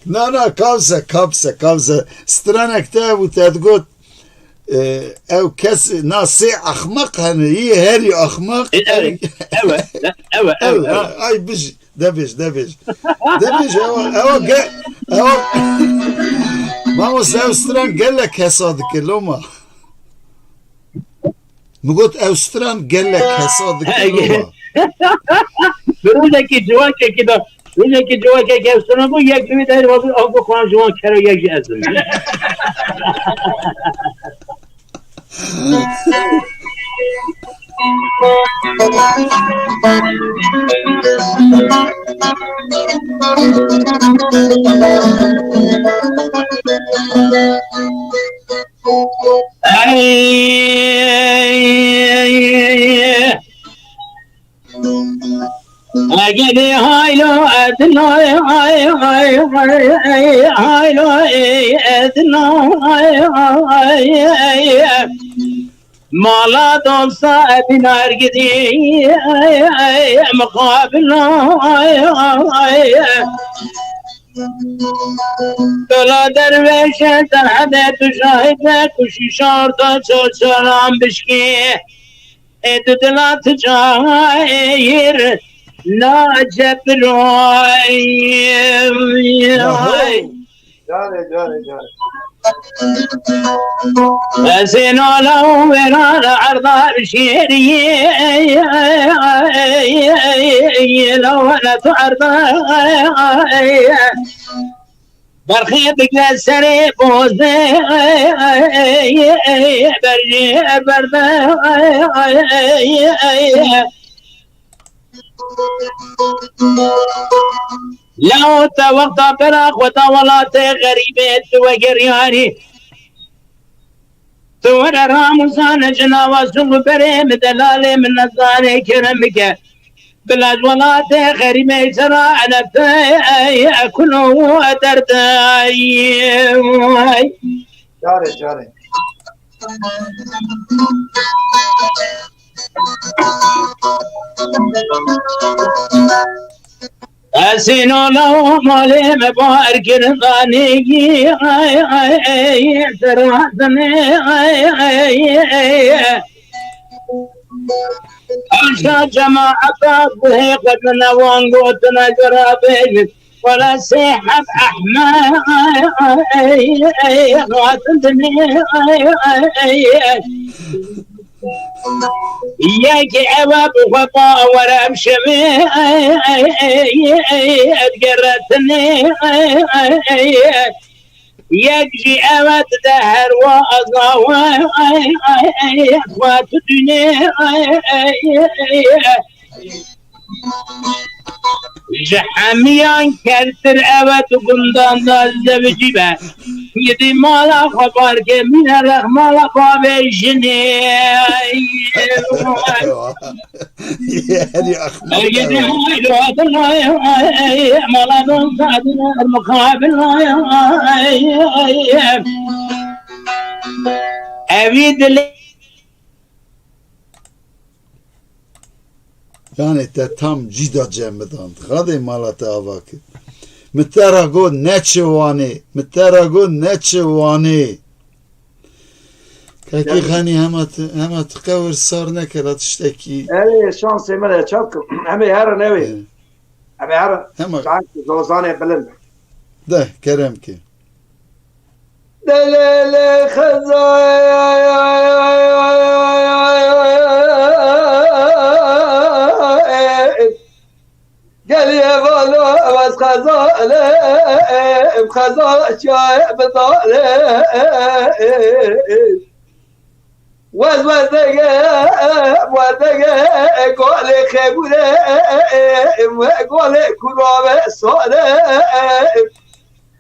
Na, na, kavse, kavse, kavse. Stranek te bû, te digot, e, ew kes, na sê axmaq hene, yê herî axmaq. E, ew, ew, ew, ew, ew, ew, ew. Ay, bijî. Debêj, debêj. Debêj, ewa, ewa, ge-, ewa. Mamoste, ew stran gelek hesa dike, loma. Min got, ew stran gelek hesa dike, loma. Bi rojekî civakekî de, rojekî civakekî ew stran bû, yek li wî derê bû, ew bû, xwan ji wan kero yek jî ez im. Egelê haylo edna, ay, ay, ay, ay, haylo, ey, edna, ay, ay, ay, mala dosta ebîn ergidî, ay, ay, mixabilo, ay, ay, dola dervêşe serhedê tu şahide, kuşî şarta çar çaran bişkî. Ê tu dila tu cayir nacebroy. Yaho. Carê, carê, carê. Ez ê nala û wêran erda şêriyê, lawana tu erda. Berxê bike serê bozê, berjê berde, law te wexta bera xwe da welatê xerîbê tu wegeriyarî. Tu were ramûzane ji nava zû û berê min delalê min nezanê kerem bike. Bila ji welatê xerîbê sera elefê ey ekulo derdey. Carê, carê. Esîno la malê me bar kir danî, ay, ay, ay, serazine, ay, ay, ay. Aşa cemaata guhê xwe dine wan gotine cera bêjin. Wala sê heb Ehmed, ay, ay, ay, ay, ay, ay, ay. Yek ew e bi xwe bawer em şevê, ey, ey, ey, ey, ez geretinê, ey, ey, ey, ey. Yek jî ew e dide herwa azawe, ey, ey, ey, xwe tu dûnê, ey, ey, ey, ey. Ji hemiyan kevtir ew e tu gundan da zewicî be. Yedî mala xwe barke mîne rexmala bavê jinê. Herî axmar. Yedî mala mala don sadine mixabin. Evî dilê. Yanê te tam cî da cem min dan. Xadê mala te ava kir. Min te ra got ne çi wanê. Min te ra got ne çi wanê. Kekî Yanî Xenî hema tu, hema tu qewir sar neke la tiştekî. Erê, şansê min e, çakim. Em ê herin ew ê. Ê. Em ê herin. Hema. Çakim, zozanê bilind. De, kerem ke. Delele xeza. Gel ye valo ez xeza le, xeza çay bidale. Wez wez dege, wez dege, gole xebure, gole kurave sare.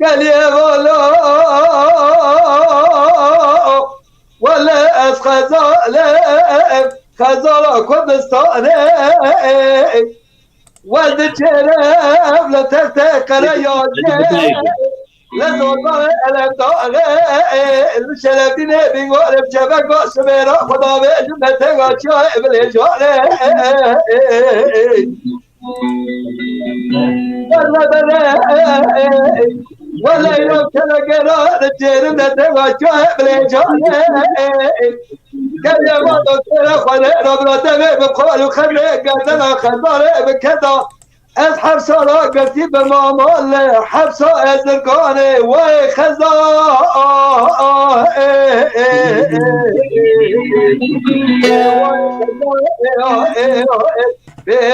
Geliyê vala, wele ez xezalem, xezala Kurdistanê. Wez diçêrem li textê qereyayê, li zordarê elemdarê, li Şerefdînê Bîngorê, bi çeveka sibêra xwe davêjim, li têga çiyayê Bilêjanê. Wele, wele, wele, ya kere gera, diçêrim, li têga çiyayê Bilêjanê. Gelê ma doktora xwedê rabirate vê bi qol û xemê gerdena xezarê bi keda. Ez heft sala girtî bi mamal, heft sal ez dirganê, wey xeza,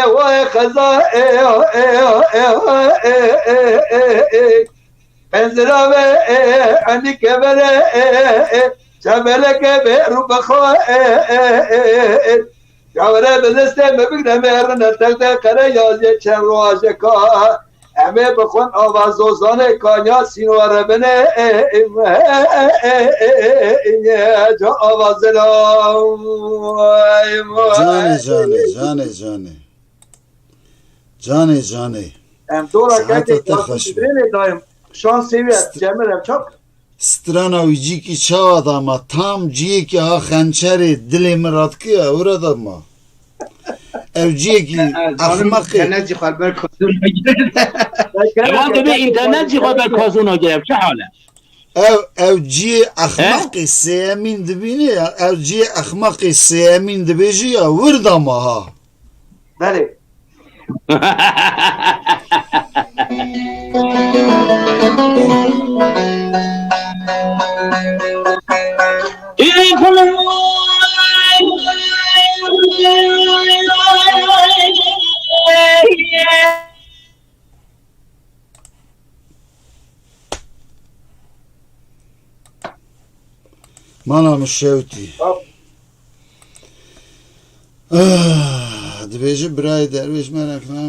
wey xeza, wey xeza, Penzira ve, e, e, enî kevere, e, e, e, çeveleke be rû bixwe, e, e, e, e, e. Çavere bi destê me bigre me rine textê qere yazê çend rojeka. Em ê bixwin ava zozanê kanya sînore bine, e, e, e, e, e, e, e, ca ava zilam. Canê, canê, canê, canê. Canê, canê. Em dora Saeta kekê te xweş be. Dayım. Şansê wî St- Cemil em çap. Strana wî cîkî çawa da ma tam ciyekî ha xençerê dilê min radikiya, wira da ma. Ev ciyekî axmaqê. Internet jî xwe ber kazûna girer. Ewan dibê internet jî xwe ber kazûna girer. Çi hal e? Ev, ev ciyê axmaqê sêyemîn dibînî ya, ev ciyê axmaqê sêyemîn dibêjî ya, wir da ma ha. Belê. Mala min şewtî. Ah, dibêje birayê derwêş me reklam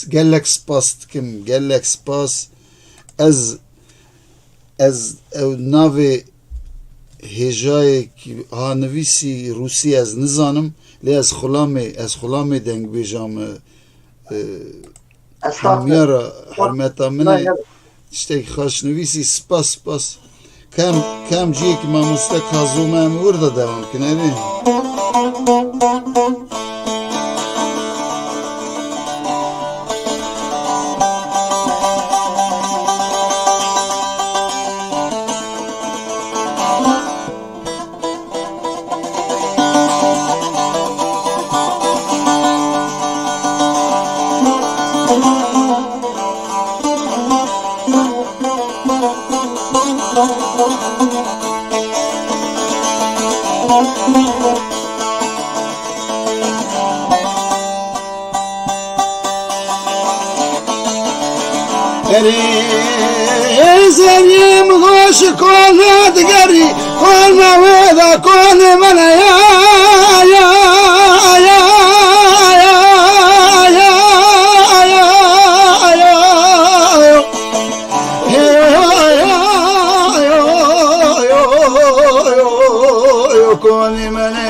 gelek spas dikim, gelek spas. Ez, ez ew navê hêjayek ha nivîsî rûsî ez nizanim, lê ez xulamê, ez xulamê dengbêja me, e, Hemiya re hurmeta min e. Tiştek xweş nivîsî, spas, spas. Kem, kem ciyekî mamoste Kazû me em wir de dewam kin, erê. Erê, zerrê min xweş kone digerî, kone wê de kone mene ya, ya, ya. Konê mene.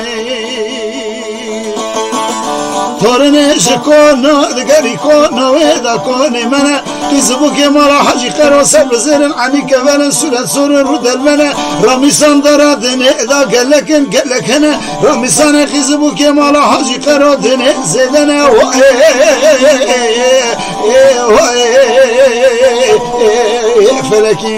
Torine ji kona digerî kona wê da konê mene. Qîzibûkê mala Hacî Qero ser bi zêrin anî keverin sûret sûrin rû delvene. Ramîsan dera dinê da gelekin gelek hene. Ramîsanê qîzibûkê mala Hacî Qero dinê zêdene. Felekî.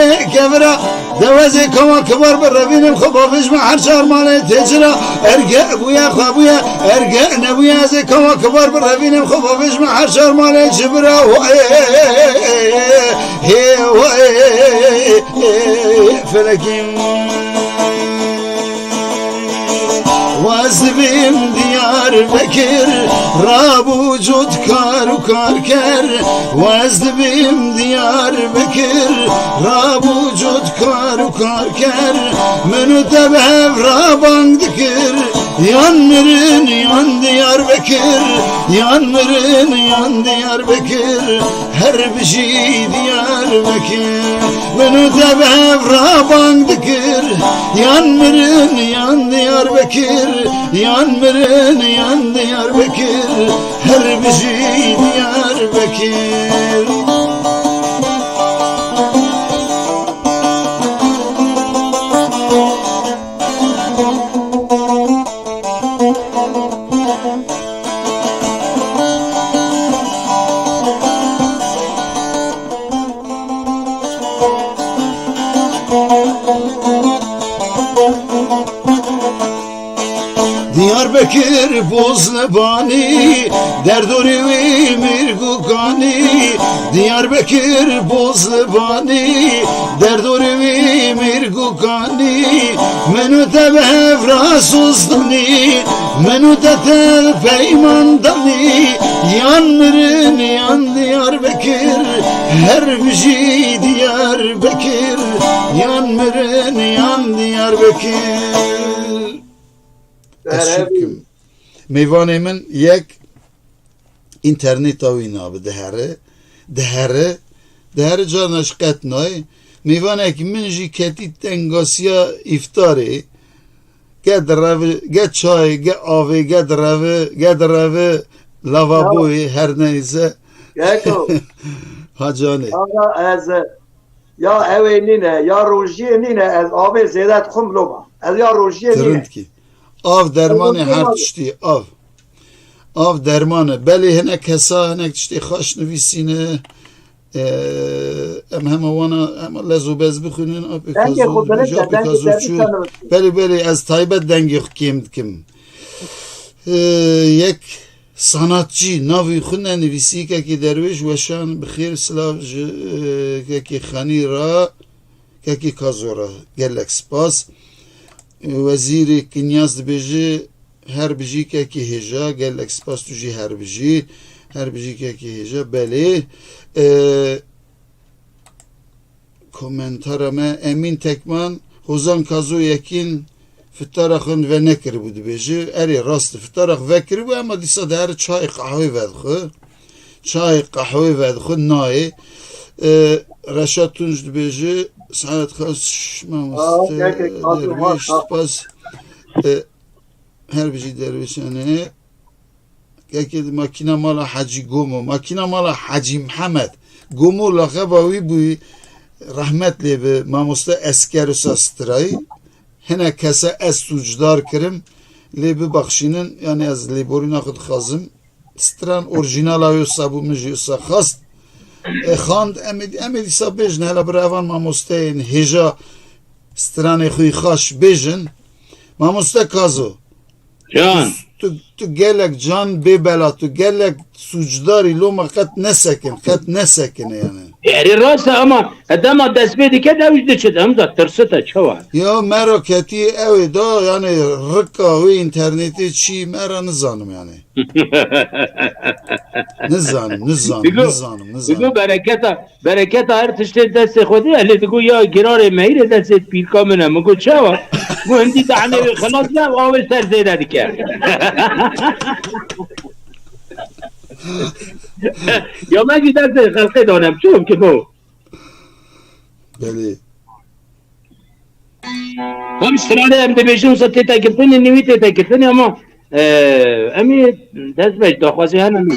bûye kevira. Dewe ez ê kawa kibar birevînim, xwe bavêjme her çar malê têcira. Erge bûye, xwe bûye, erge nebûye, ez ê kawa kibar birevînim, xwe bavêjme her çar malê cibira. Hê, hê, hê, felekî. Wez dibim Diyarbekir, rabû cot kar û karker. Wez dibim Diyarbekir, rabû cot kar û karker. Min û te bi hev ra bang dikir, yan mirin yan Diyarbekir, yan mirin yan Diyarbekir. Her bijî Diyarbekir. Min û te bi hev ra bang dikir, yan mirin yan Diyarbekir, yan mirin yan Diyarbekir. Her bijî Diyarbekir. Diyarbekir Bozlibanî, derdorê wî Mîrgukanî. Diyarbekir Bozlibanî, derdorê wî Mîrgukanî. Min û te bi hev ra soz danî, min û te tev peyman danî. Yan mirin yan Diyarbekir, her bijî Diyarbekir. Yan mirin yan Diyarbekir. Ez şûr kim. Mêvanê min yek înterneta wî nabe dihere, dihere, dihere carna ji qet nayê. Mêvanek min jî ketî tengasiya îftarê. Ge direve, ge çayê, ge avê, ge direve, ge direve lavaboyê, her neyse. Geko. Ha canê. Ana ez, ya ew ê nîne, ya rojiyê nîne, ez avê zêde dixwim loma. Ez ya rojiyê nîne. Tirind kî. Av dermanê her tiştî, av. Av derman e. Belê hinek kesa hinek tiştê xaş nivîsîne. Ee, em hema wana, hema lez û bez bixwînin, apê Dengê xwe kazo, bilind e, apê dengê kazo çû. Belê, belê, ez taybet dengê xwe kêm dikim. Ee, yek sanatçî navê xwe nenivîsî, kekê derwêş weşan bi xêr silav ji, e, kekê Xanî ra, kekê Kazo ra. Gelek spas. Wezîrê Kinyas dibêje, her bijî kekê hêja, gelek spas, tu jî her bijî, her bijî kekê hêja, belê. E, Komentara me, Emîn Tekman, Hozan Kazo yekîn fitara xwe venekiribû dibêje. Erê, rast e, fitara xwe vekiribû, ema dîsa dihere çayê qehwê vedixwe. Çayê qehwê vedixwe, nayê. E, Reşat Tunç dibêje, Saet xweş mamoste, Derwîş, spas. E, Her bijî dervêşanê. Kekê di makîna mala Hecî Gomo, makîna mala Hecî Mihemed Gomo, laqeba wî bûyî rehmet lê bi mamoste Esker Usa Stirayî. Hinek kesa ez sûcdar kirim, lê bibexşînin, yanî ez lêborîna xwe dixwazim. Stran orîjinala wê wisa bû, min jî wisa xwest. E, xand, em ê, em ê dîsa bêjin, hela birevan mamosteyên hêja stranê xwe yî xaş bêjin. Mamoste Kazo. Can. Tu, tu gelek can bê bela, tu gelek sûcdarî, loma qet nesekin, qet nesekine yani. Erê rast e ama dema dest pê dike de ew jî diçit, em de tirsit e, çawa? Ya mero ketî ew ê da yani rika wê internetê çî mera nizanim yani. Nizanim, nizanim, Digo, nizanim, nizanim. Digo bereketa, bereketa her tiştê destê xwe de, lê digo ya girarê mehîrê destê pîrka min e. Min got çawa? Got hindî de hemê wê xelas ya, avê ser zêde dike. Ya me jî destê xelqê danem, çi bim ki bo? Belê. Em stranê em dibêjin wisa tête girtinê, nî wî tête girtinê ama, e, em ê dest bej daxwazê hene nî.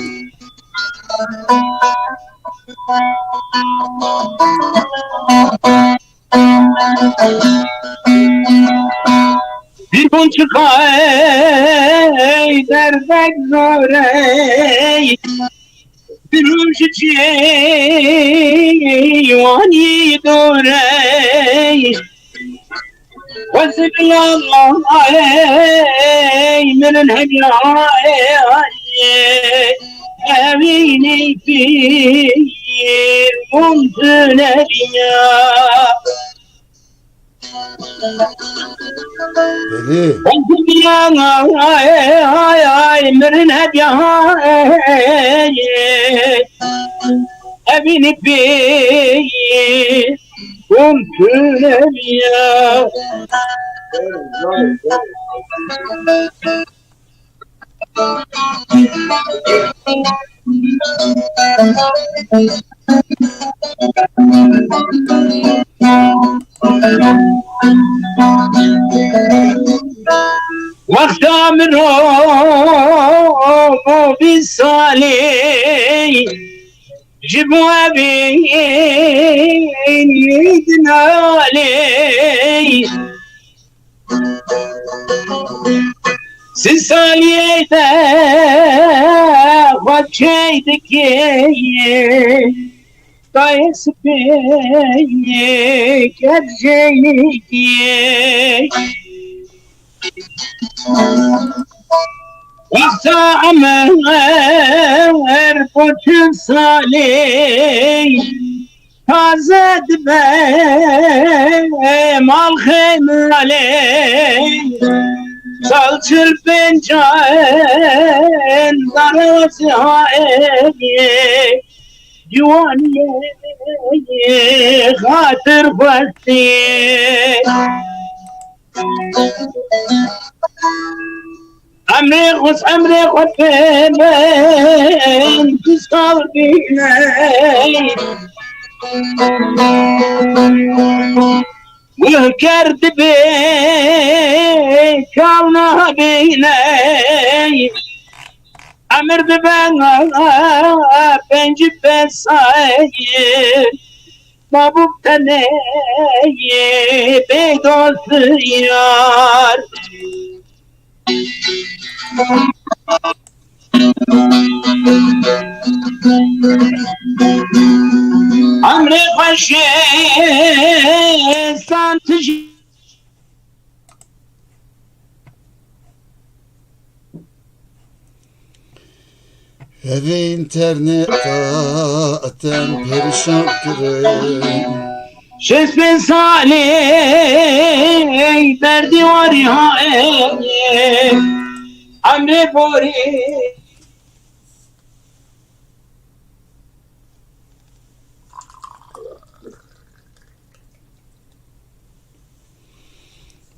Bir bunçuk ay derdek zorey. Birûj cîwanî dorey. Xwezim ya ey mirin hemya ey, evînî pîr bûm tu nebiya. Belê. Ay, ay, ay, mirin hediya, ay, evini pê, kum tüneviya. Wexta min o, o bîst salî ji bo evînî dinalî. Sî saliyê te xwe çey dikê, dayê spê ker jêyê. Wexta emer bo çil salê, taze dibe mal xê malê. Sal çil pêncan darozê haê, ciwaniyê xatir xwestê. Emrê xwe, emrê xwe pê min tu sal bîne. Guh ker dibê çaw nabîne. Emir dibe pêncî pênc sayê. Mabûk tenê bê dost yar. Emrê xweşê san tijî. Hevê înterneta te em perîşan kirin. Şêst pênc salê berdî warî ha ê, emrê borî.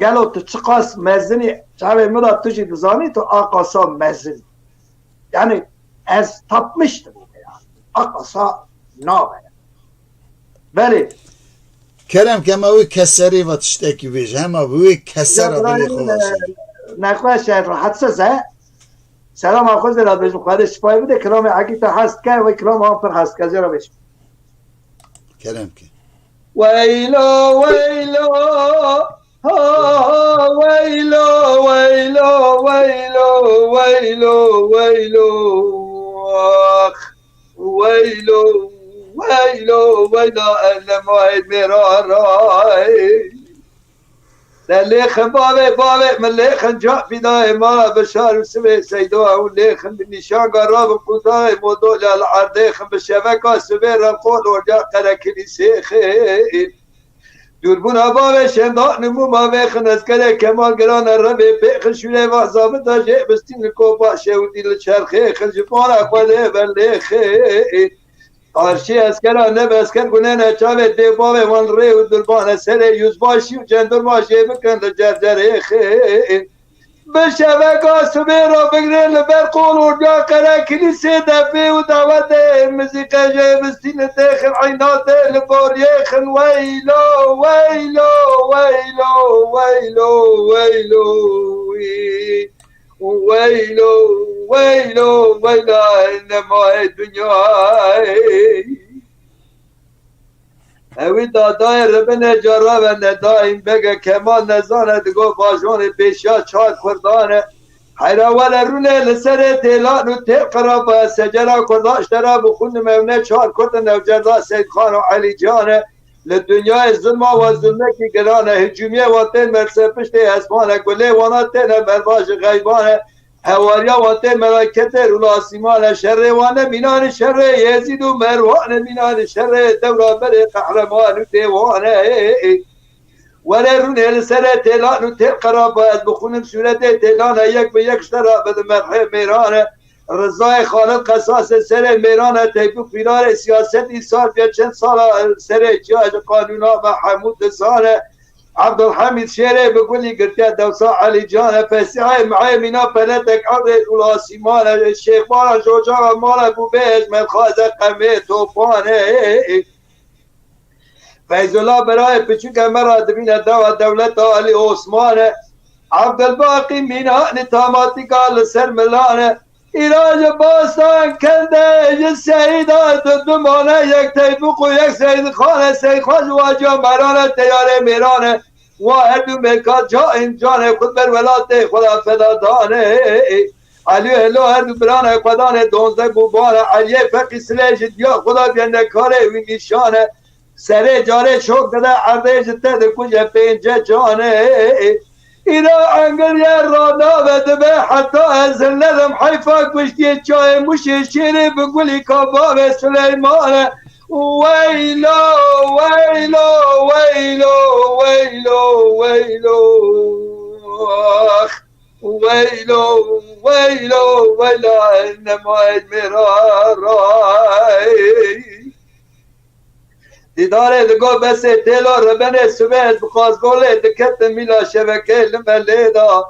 Gelo tu çiqas mezinî, çavê min de tu jî dizanî tu aqasa mezinî. Yani ez tapmıştım yani. Aqasa nabe. Belê. Kerem ke hema wê keserê ve tiştekî bêje, hema wê kesera dilê xwe ve şer. Nexweş e, rahatsız e. Selama xwe zêra bêjim, Xwedê şifayê bide, kilamê Egî te hez dike, wê kilama wan pir hez dike, zêra bêjim. Kerem ke. Weylo, weylo, ha, weylo, weylo, weylo, weylo, weylo, ah, weylo, weylo, weyla, ellemayê mêra ray. De lêxin bavê, bavê min lêxin ca fîdayê mala bişar û sibê seyda û lêxin bi nîşanga rabin qûzayê modolya li erdêxin bi şeveka sibê re qol orca qere kilîsêxin. Dûrbûna bavê şenda nimûma vêxin ezkerê kemal girane revê pêxin şûrê va zabita jê bistîn li kopa şewdî li çerxêxin ji bora xwe lê ve lêxin. Qarşî eskera neb esker gunene çavê dê bavê wan rê û durbane serê yüzbaşî û cendirma jê bikin li cercerê xê. Bi şeveka sibê re bigrin li ber qol orca qere kilîsê defê û dawetê mizîqe jê bistî li têxin eynatê li boriyê xin weylo, weylo, weylo, weylo, weylo. Weylo, weylo, weyla nemayê dinyayê. Ewî dadayê ribine cara ve nedaîm bege kemal nezane digo bajonê pêşiya çar kurdane. Heyra were rûnê li serê têlan û têl qiraba secera kurda ji te re bixwînim ew ne çar kurdin ew cerda Seydxan û Elî Can e. Li dinyayê zilma wa zilmekî giran e. Hicûmiyê wa tên merse piştê esman e. Gulê wana têne merva ji xeyban e. Hewariya wan tê meleketê rûl asîman e. Şerê wan e mînanê şerê Yezîd û Merwan e mînanê şerê dewra berê qehreman û dêwan e. Were rûnê li serê têlan û têl qeraba ez bixwînim sûretê têlan e yek bi yek ji te re bidim merhê mêran e. Rizayê Xalid Qesasê serê mêran e teyb û fîrarê siyasetî sar bê çend sala serê ciya ji qanûna me hemû dizane. Abdülhamid şêrê bi gulî girtiye dewsa Elî Can e, Fesîhê mihê mîna peletek erdê û lasîman e, Şêxbara jocaxa mala bû bêj me xaze qemê topan e. Feyzullah berayê piçûke me re dibîne dewa dewleta Elî Osman e. Abdülbaqî mîna nîtamatîka li ser milan e. Îra ji Bastan kende ji Seyda di dumane yek Teyfûq û yek Seydxan e, Seydxan ji Waciya Meran e, teyarê mêran e. Wa her du mêrka ca in canê xwe ber welatê xwe de feda dane. Elî Helo her du birane xwe dane donzdeh bû bare. Eliyê Feqî Silê ji diya xwe de biyende karê wî nîşan e. Serê carê şok dide erdê ji te dikuje pênce canê. Îro engiriye rada ve dibe heta ez nedim heyfa kuştiye çayê muşê şêrê bi gulî ka bavê Suleyman e. Weylo, weylo, weylo, weylo, weylo. Ax, weylo, weylo, weyla, nemayê mêra ray. Dîdarê digot besê têlo rebenê sibê ez bi qazgolê diketim mîla şevekê li me lê da.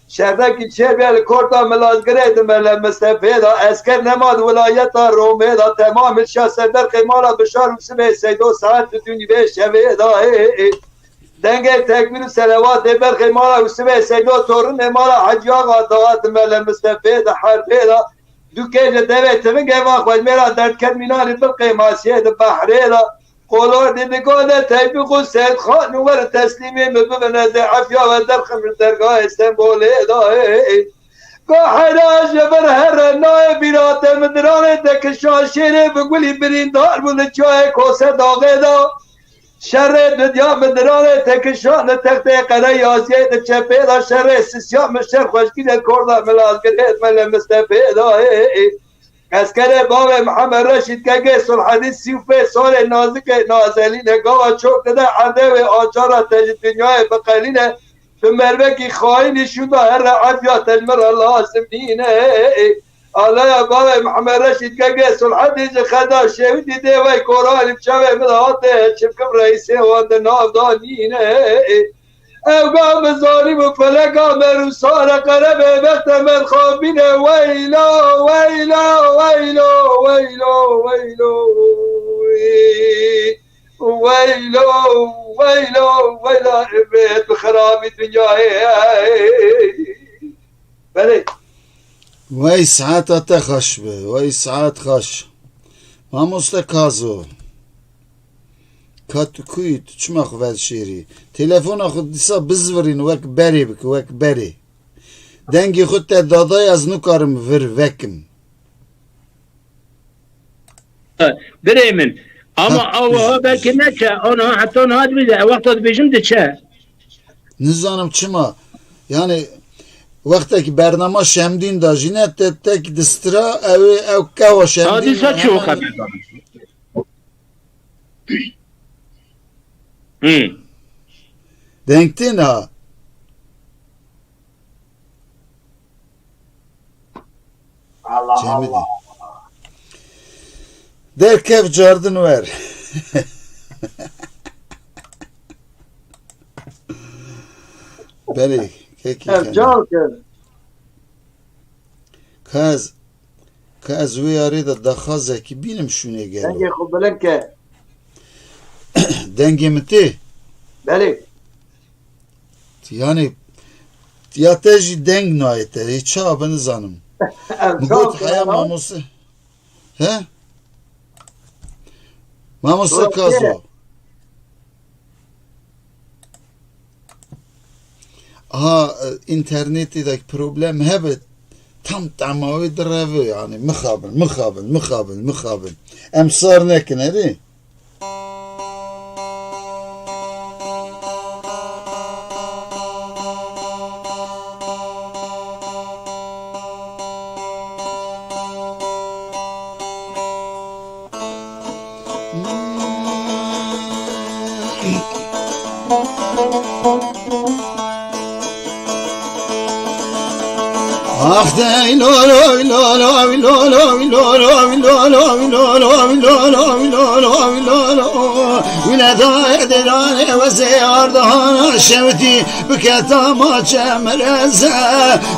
Şerdekî çêbê li korta Milazgirê di mele Mistefê da. Esker nema di wilayeta Romê da. Temam hilşa ser derxê mala Bişar û sibê Seydo saet di dûnî vê şevê da. Ê, ê, ê. Dengê tekbîr û selewatê berxê mala û sibê Seydo torunê mala Hecî Axa da di mele Mistefê di herbê da. Du kêje devê tivingê va xwejmêra derdket mînanî bin qêmasiyê di behrê de. Qolor dî digot de Tevfîq û Seyid Xan û werin teslîmê min bibin ez ê efya we derxim li dergahê Stenbolê de. Go heyra ji vir here nayê bîra te min diranê te kişan şêrê bi gulî birîndar bû li çayê Kose daxê de. Şerê dinya min diranê te kişan li textê qere yaziyê di çepê de şerê sisiya min şer xweşkî de kor de milazgirê me li Mistefê de. Eskerê bavê Mihemed Reşîd Gegê Sulhedî sî û pênc salê nazikê nazelîne gava çok dide erdê wê ancara te ji dinyayê biqelîne. Tu mervekî xayînî şûnda here efya te ji min re lazim nîne. Alaya bavê Mihemed Reşîd Gegê Sulhedî ji xeda şêwitî dê wey koranî bi çavê min hate çimkim reîsê wan di nav da nîne. Ew ga min zanîbû feleka me rûsane qerebê bexte me dixapîne. Weylo, weylo, weylo, weylo, weylo. Weylo, weylo, weyla, ê bi xirabî dinyayê. Belê. Wey saeta te xweş be, wey saet xweş. Mamoste Kazo. Ka tu kuyî, tu çima xwe vedişêrî? Telefona xwe dîsa bizvirîn, wek berê bike, wek berê. Dengê xwe te dadayê ez nikarim vir vekim. Birê min. Ama Ha, awa ha belkî neçe, ana heta niha dibêje, e, wexta dibêjim diçe. Nizanim çima. Yani wextekî bernama Şemdîn da jî ne te tek distira ew ê ew kewa Şemdîn. Hadîsa çi o xeber da? Hı. Deng tê niha. Allah Cemidî. Allah. Derkev cardin wer. Belê, kekî Ev kene. Cal kir. Ka ez, ka ez wê yarê de daxwazekî bînim şûnê gelo. Dengê xwe bilind ke. Dengê min tê? Belê. Yani ya te jî deng nayê te. Ê çawa be nizanim. Ev Min çawa got heya kene? Mamoste. He? Mamoste Kazo. Aha, e, internetê de problem hebe tam tema wê direve yani. Mixabin, mixabin, mixabin, mixabin. Em sar nekin erê. Ax dey loloy loloy loloy loloy loloy loloy loloy loloy loloy loloy loloy loloy. Wî le dayê dêranê wezê ardihana şewtî biketa ma çemireze.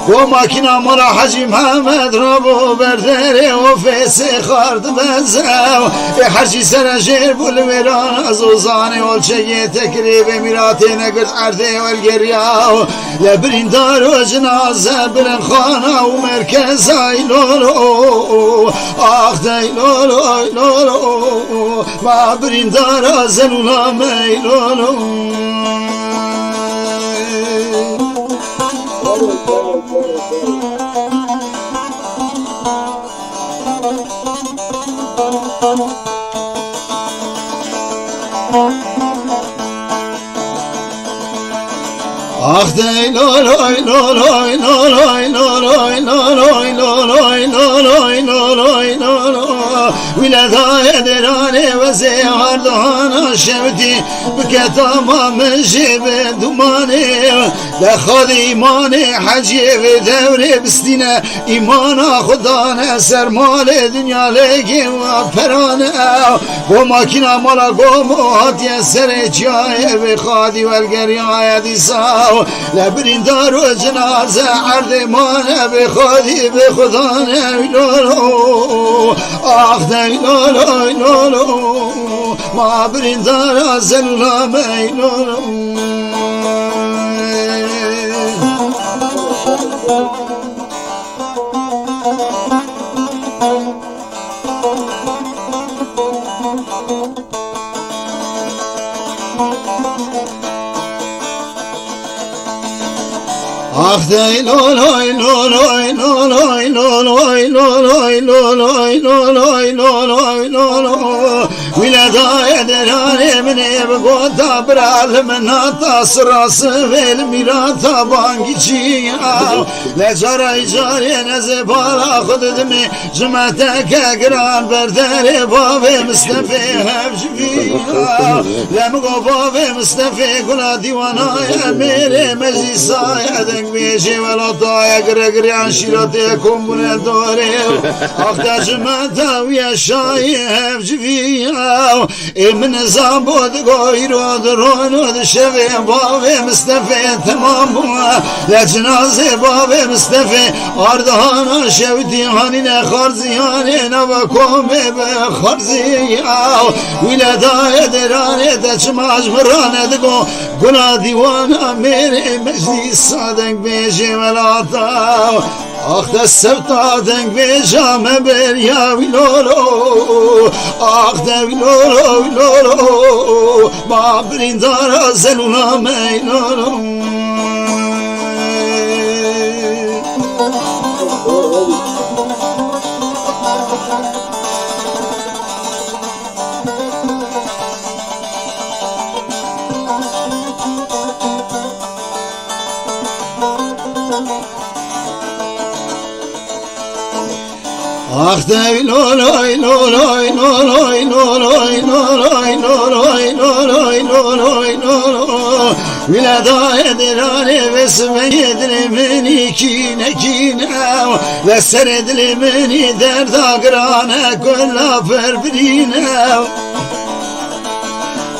Bo makîna mala Hecî Mihemed rabû ber derê ofêsê xar dibeze. Ê her çî sere jêr bû li wêran ez û zanê olçeyê tekirê vê mîratê negirt erdê welgeriya. Lê birîndar û cinaze bilind xana û merkez ay lolo. Ax dey lolo ay lolo. Ma birîndara zelûla me ay lolo. Ax dey loloy loloy loloy loloy loloy loloy loloy loloy loloy loloy. Wî le dayê dêranê wezê ardihana şewtî biketa ma min jê bi dumanê. De xadê îmanê heciyê vê dewrê bistîne. Îmana xwe dane ser malê dinya lêgê wa perane. Bo makîna mala gomo hatiye serê çiyayê vê xadî welgeriyaye dîsa. Le birîndar û cinaze erdê mane vê xadî vê xwe dane lolo. Ax dey lolo lolo. Ma birîndara zelûla me lolo. Ax dey loloy loloy loloy loloy loloy loloy loloy loloy loloy loloy loloy. Wî le dayê dêranê min ê bi gota bira li min hata sira sivê li mîrata bangî çiya. Le cara îcarê nezê bala xwe didimê. Ji me teke giran ber derê bavê Mistefê hev ji vî ya. Le min got bavê Mistefê gula dîwana ye mêrê meclîsa ye dengbêjê welata ye giregiriyan şîretê kombûne dorê. Axte ji me dawiye şayê hev ji vî ya. Ê min nizam bo digo îro di ron û di şevê bavê Mistefê temam bû. Le cinazê bavê Mistefê ardihana şewtî hanîne xarziyanê nava komê bi xarziya. Wî le dayê dêranê te çima ji min rane digo gula dîwana mêrê meclîsa dengbêjê welata. Ax de sewta dengbêja me beriya wî lolo. Ax de wî lolo, wî lolo. Ma birîndara zelûna me lolo. Ax dey loloy loloy loloy loloy loloy loloy loloy loloy loloy loloy. Wî le dayê dêranê vê siveyê dilê min î kîne kîne. Ve serê dilê min î derda girane kula pervirîne.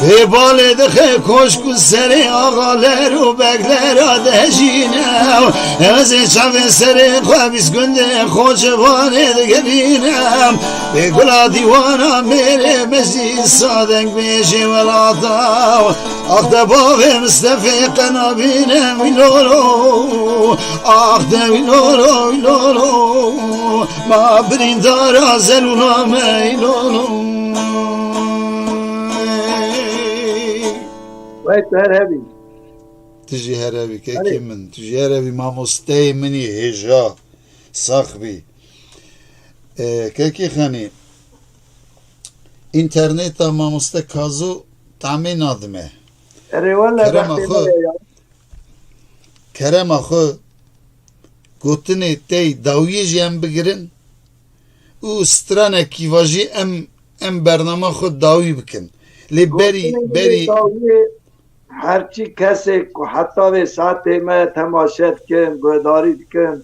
Vê balê dixe koşk û serê axaler û beglera dehejîne. Ez ê çavê serê xwe bîst gundê xwe civanê digerîne. Vê gula dîwana mêrê meclîsa dengbêjê welata. Ax de bavê Mistefê qenabîne wî lolo. Ax de wî lolo, wî lolo. Ma birîndara zelûna me wî lolo. Wey tu her hebî. Tu jî her hebî kekê min. Tu jî her hebî mamosteyê min î hêja. Sax bî. E, kekê Xanî, înterneta mamoste Kazo tamê nadime. Erê wele Kerema bextê xwe, me ye ya. Kerema xwe gotinê tey dawiyê jî em bigirin û stranekî va jî em, em bernama xwe dawî bikin. Lê berî, gotinê berî dawiyê her çi kesê ku heta vê saetê me temaşe dikin, guhdarî dikin,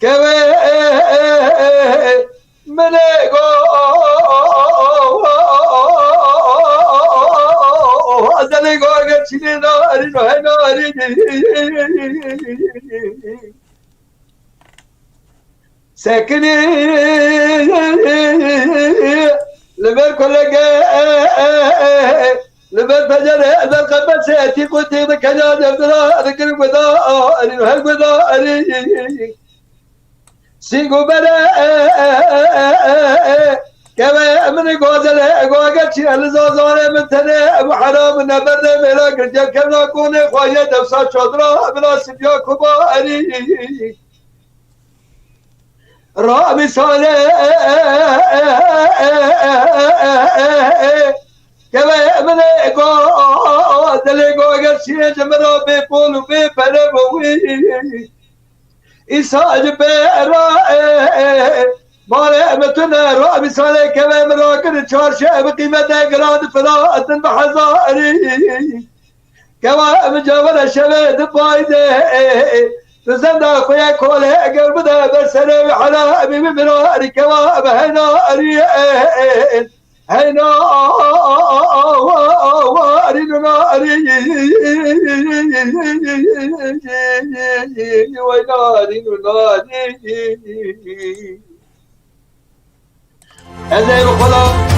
Kevê min ê go ezelê go eger çînê narî no he narî. Sekinî li ber kolege, li ber pecerê, li ber qefesê etî qutî bi kenya devdira digir guda erî, her guda erî. Sîng û bere keve min ê gozele goge çî li zazarê min tenê ebu heram neberde mêra girdiya kevna konê xwaye devsa çodra bila sibiya kuba erî. Rabî sale keve min ê go dilê go eger şiyê ji min re bê pol û bê pere bo wî. Îsa ji pê re barê min tune rabî sale keve min re kir çarşe bi qîmete giran di fira din bi hezarî. Kewa bi cavere şevê di payde tu zenda xwe ye kole eger bide ber serê wî hela ebî bi mira erî kewa bi heyna erî heyna erî nuna erî weyna erî nuna erî. Ez ê bi xwe la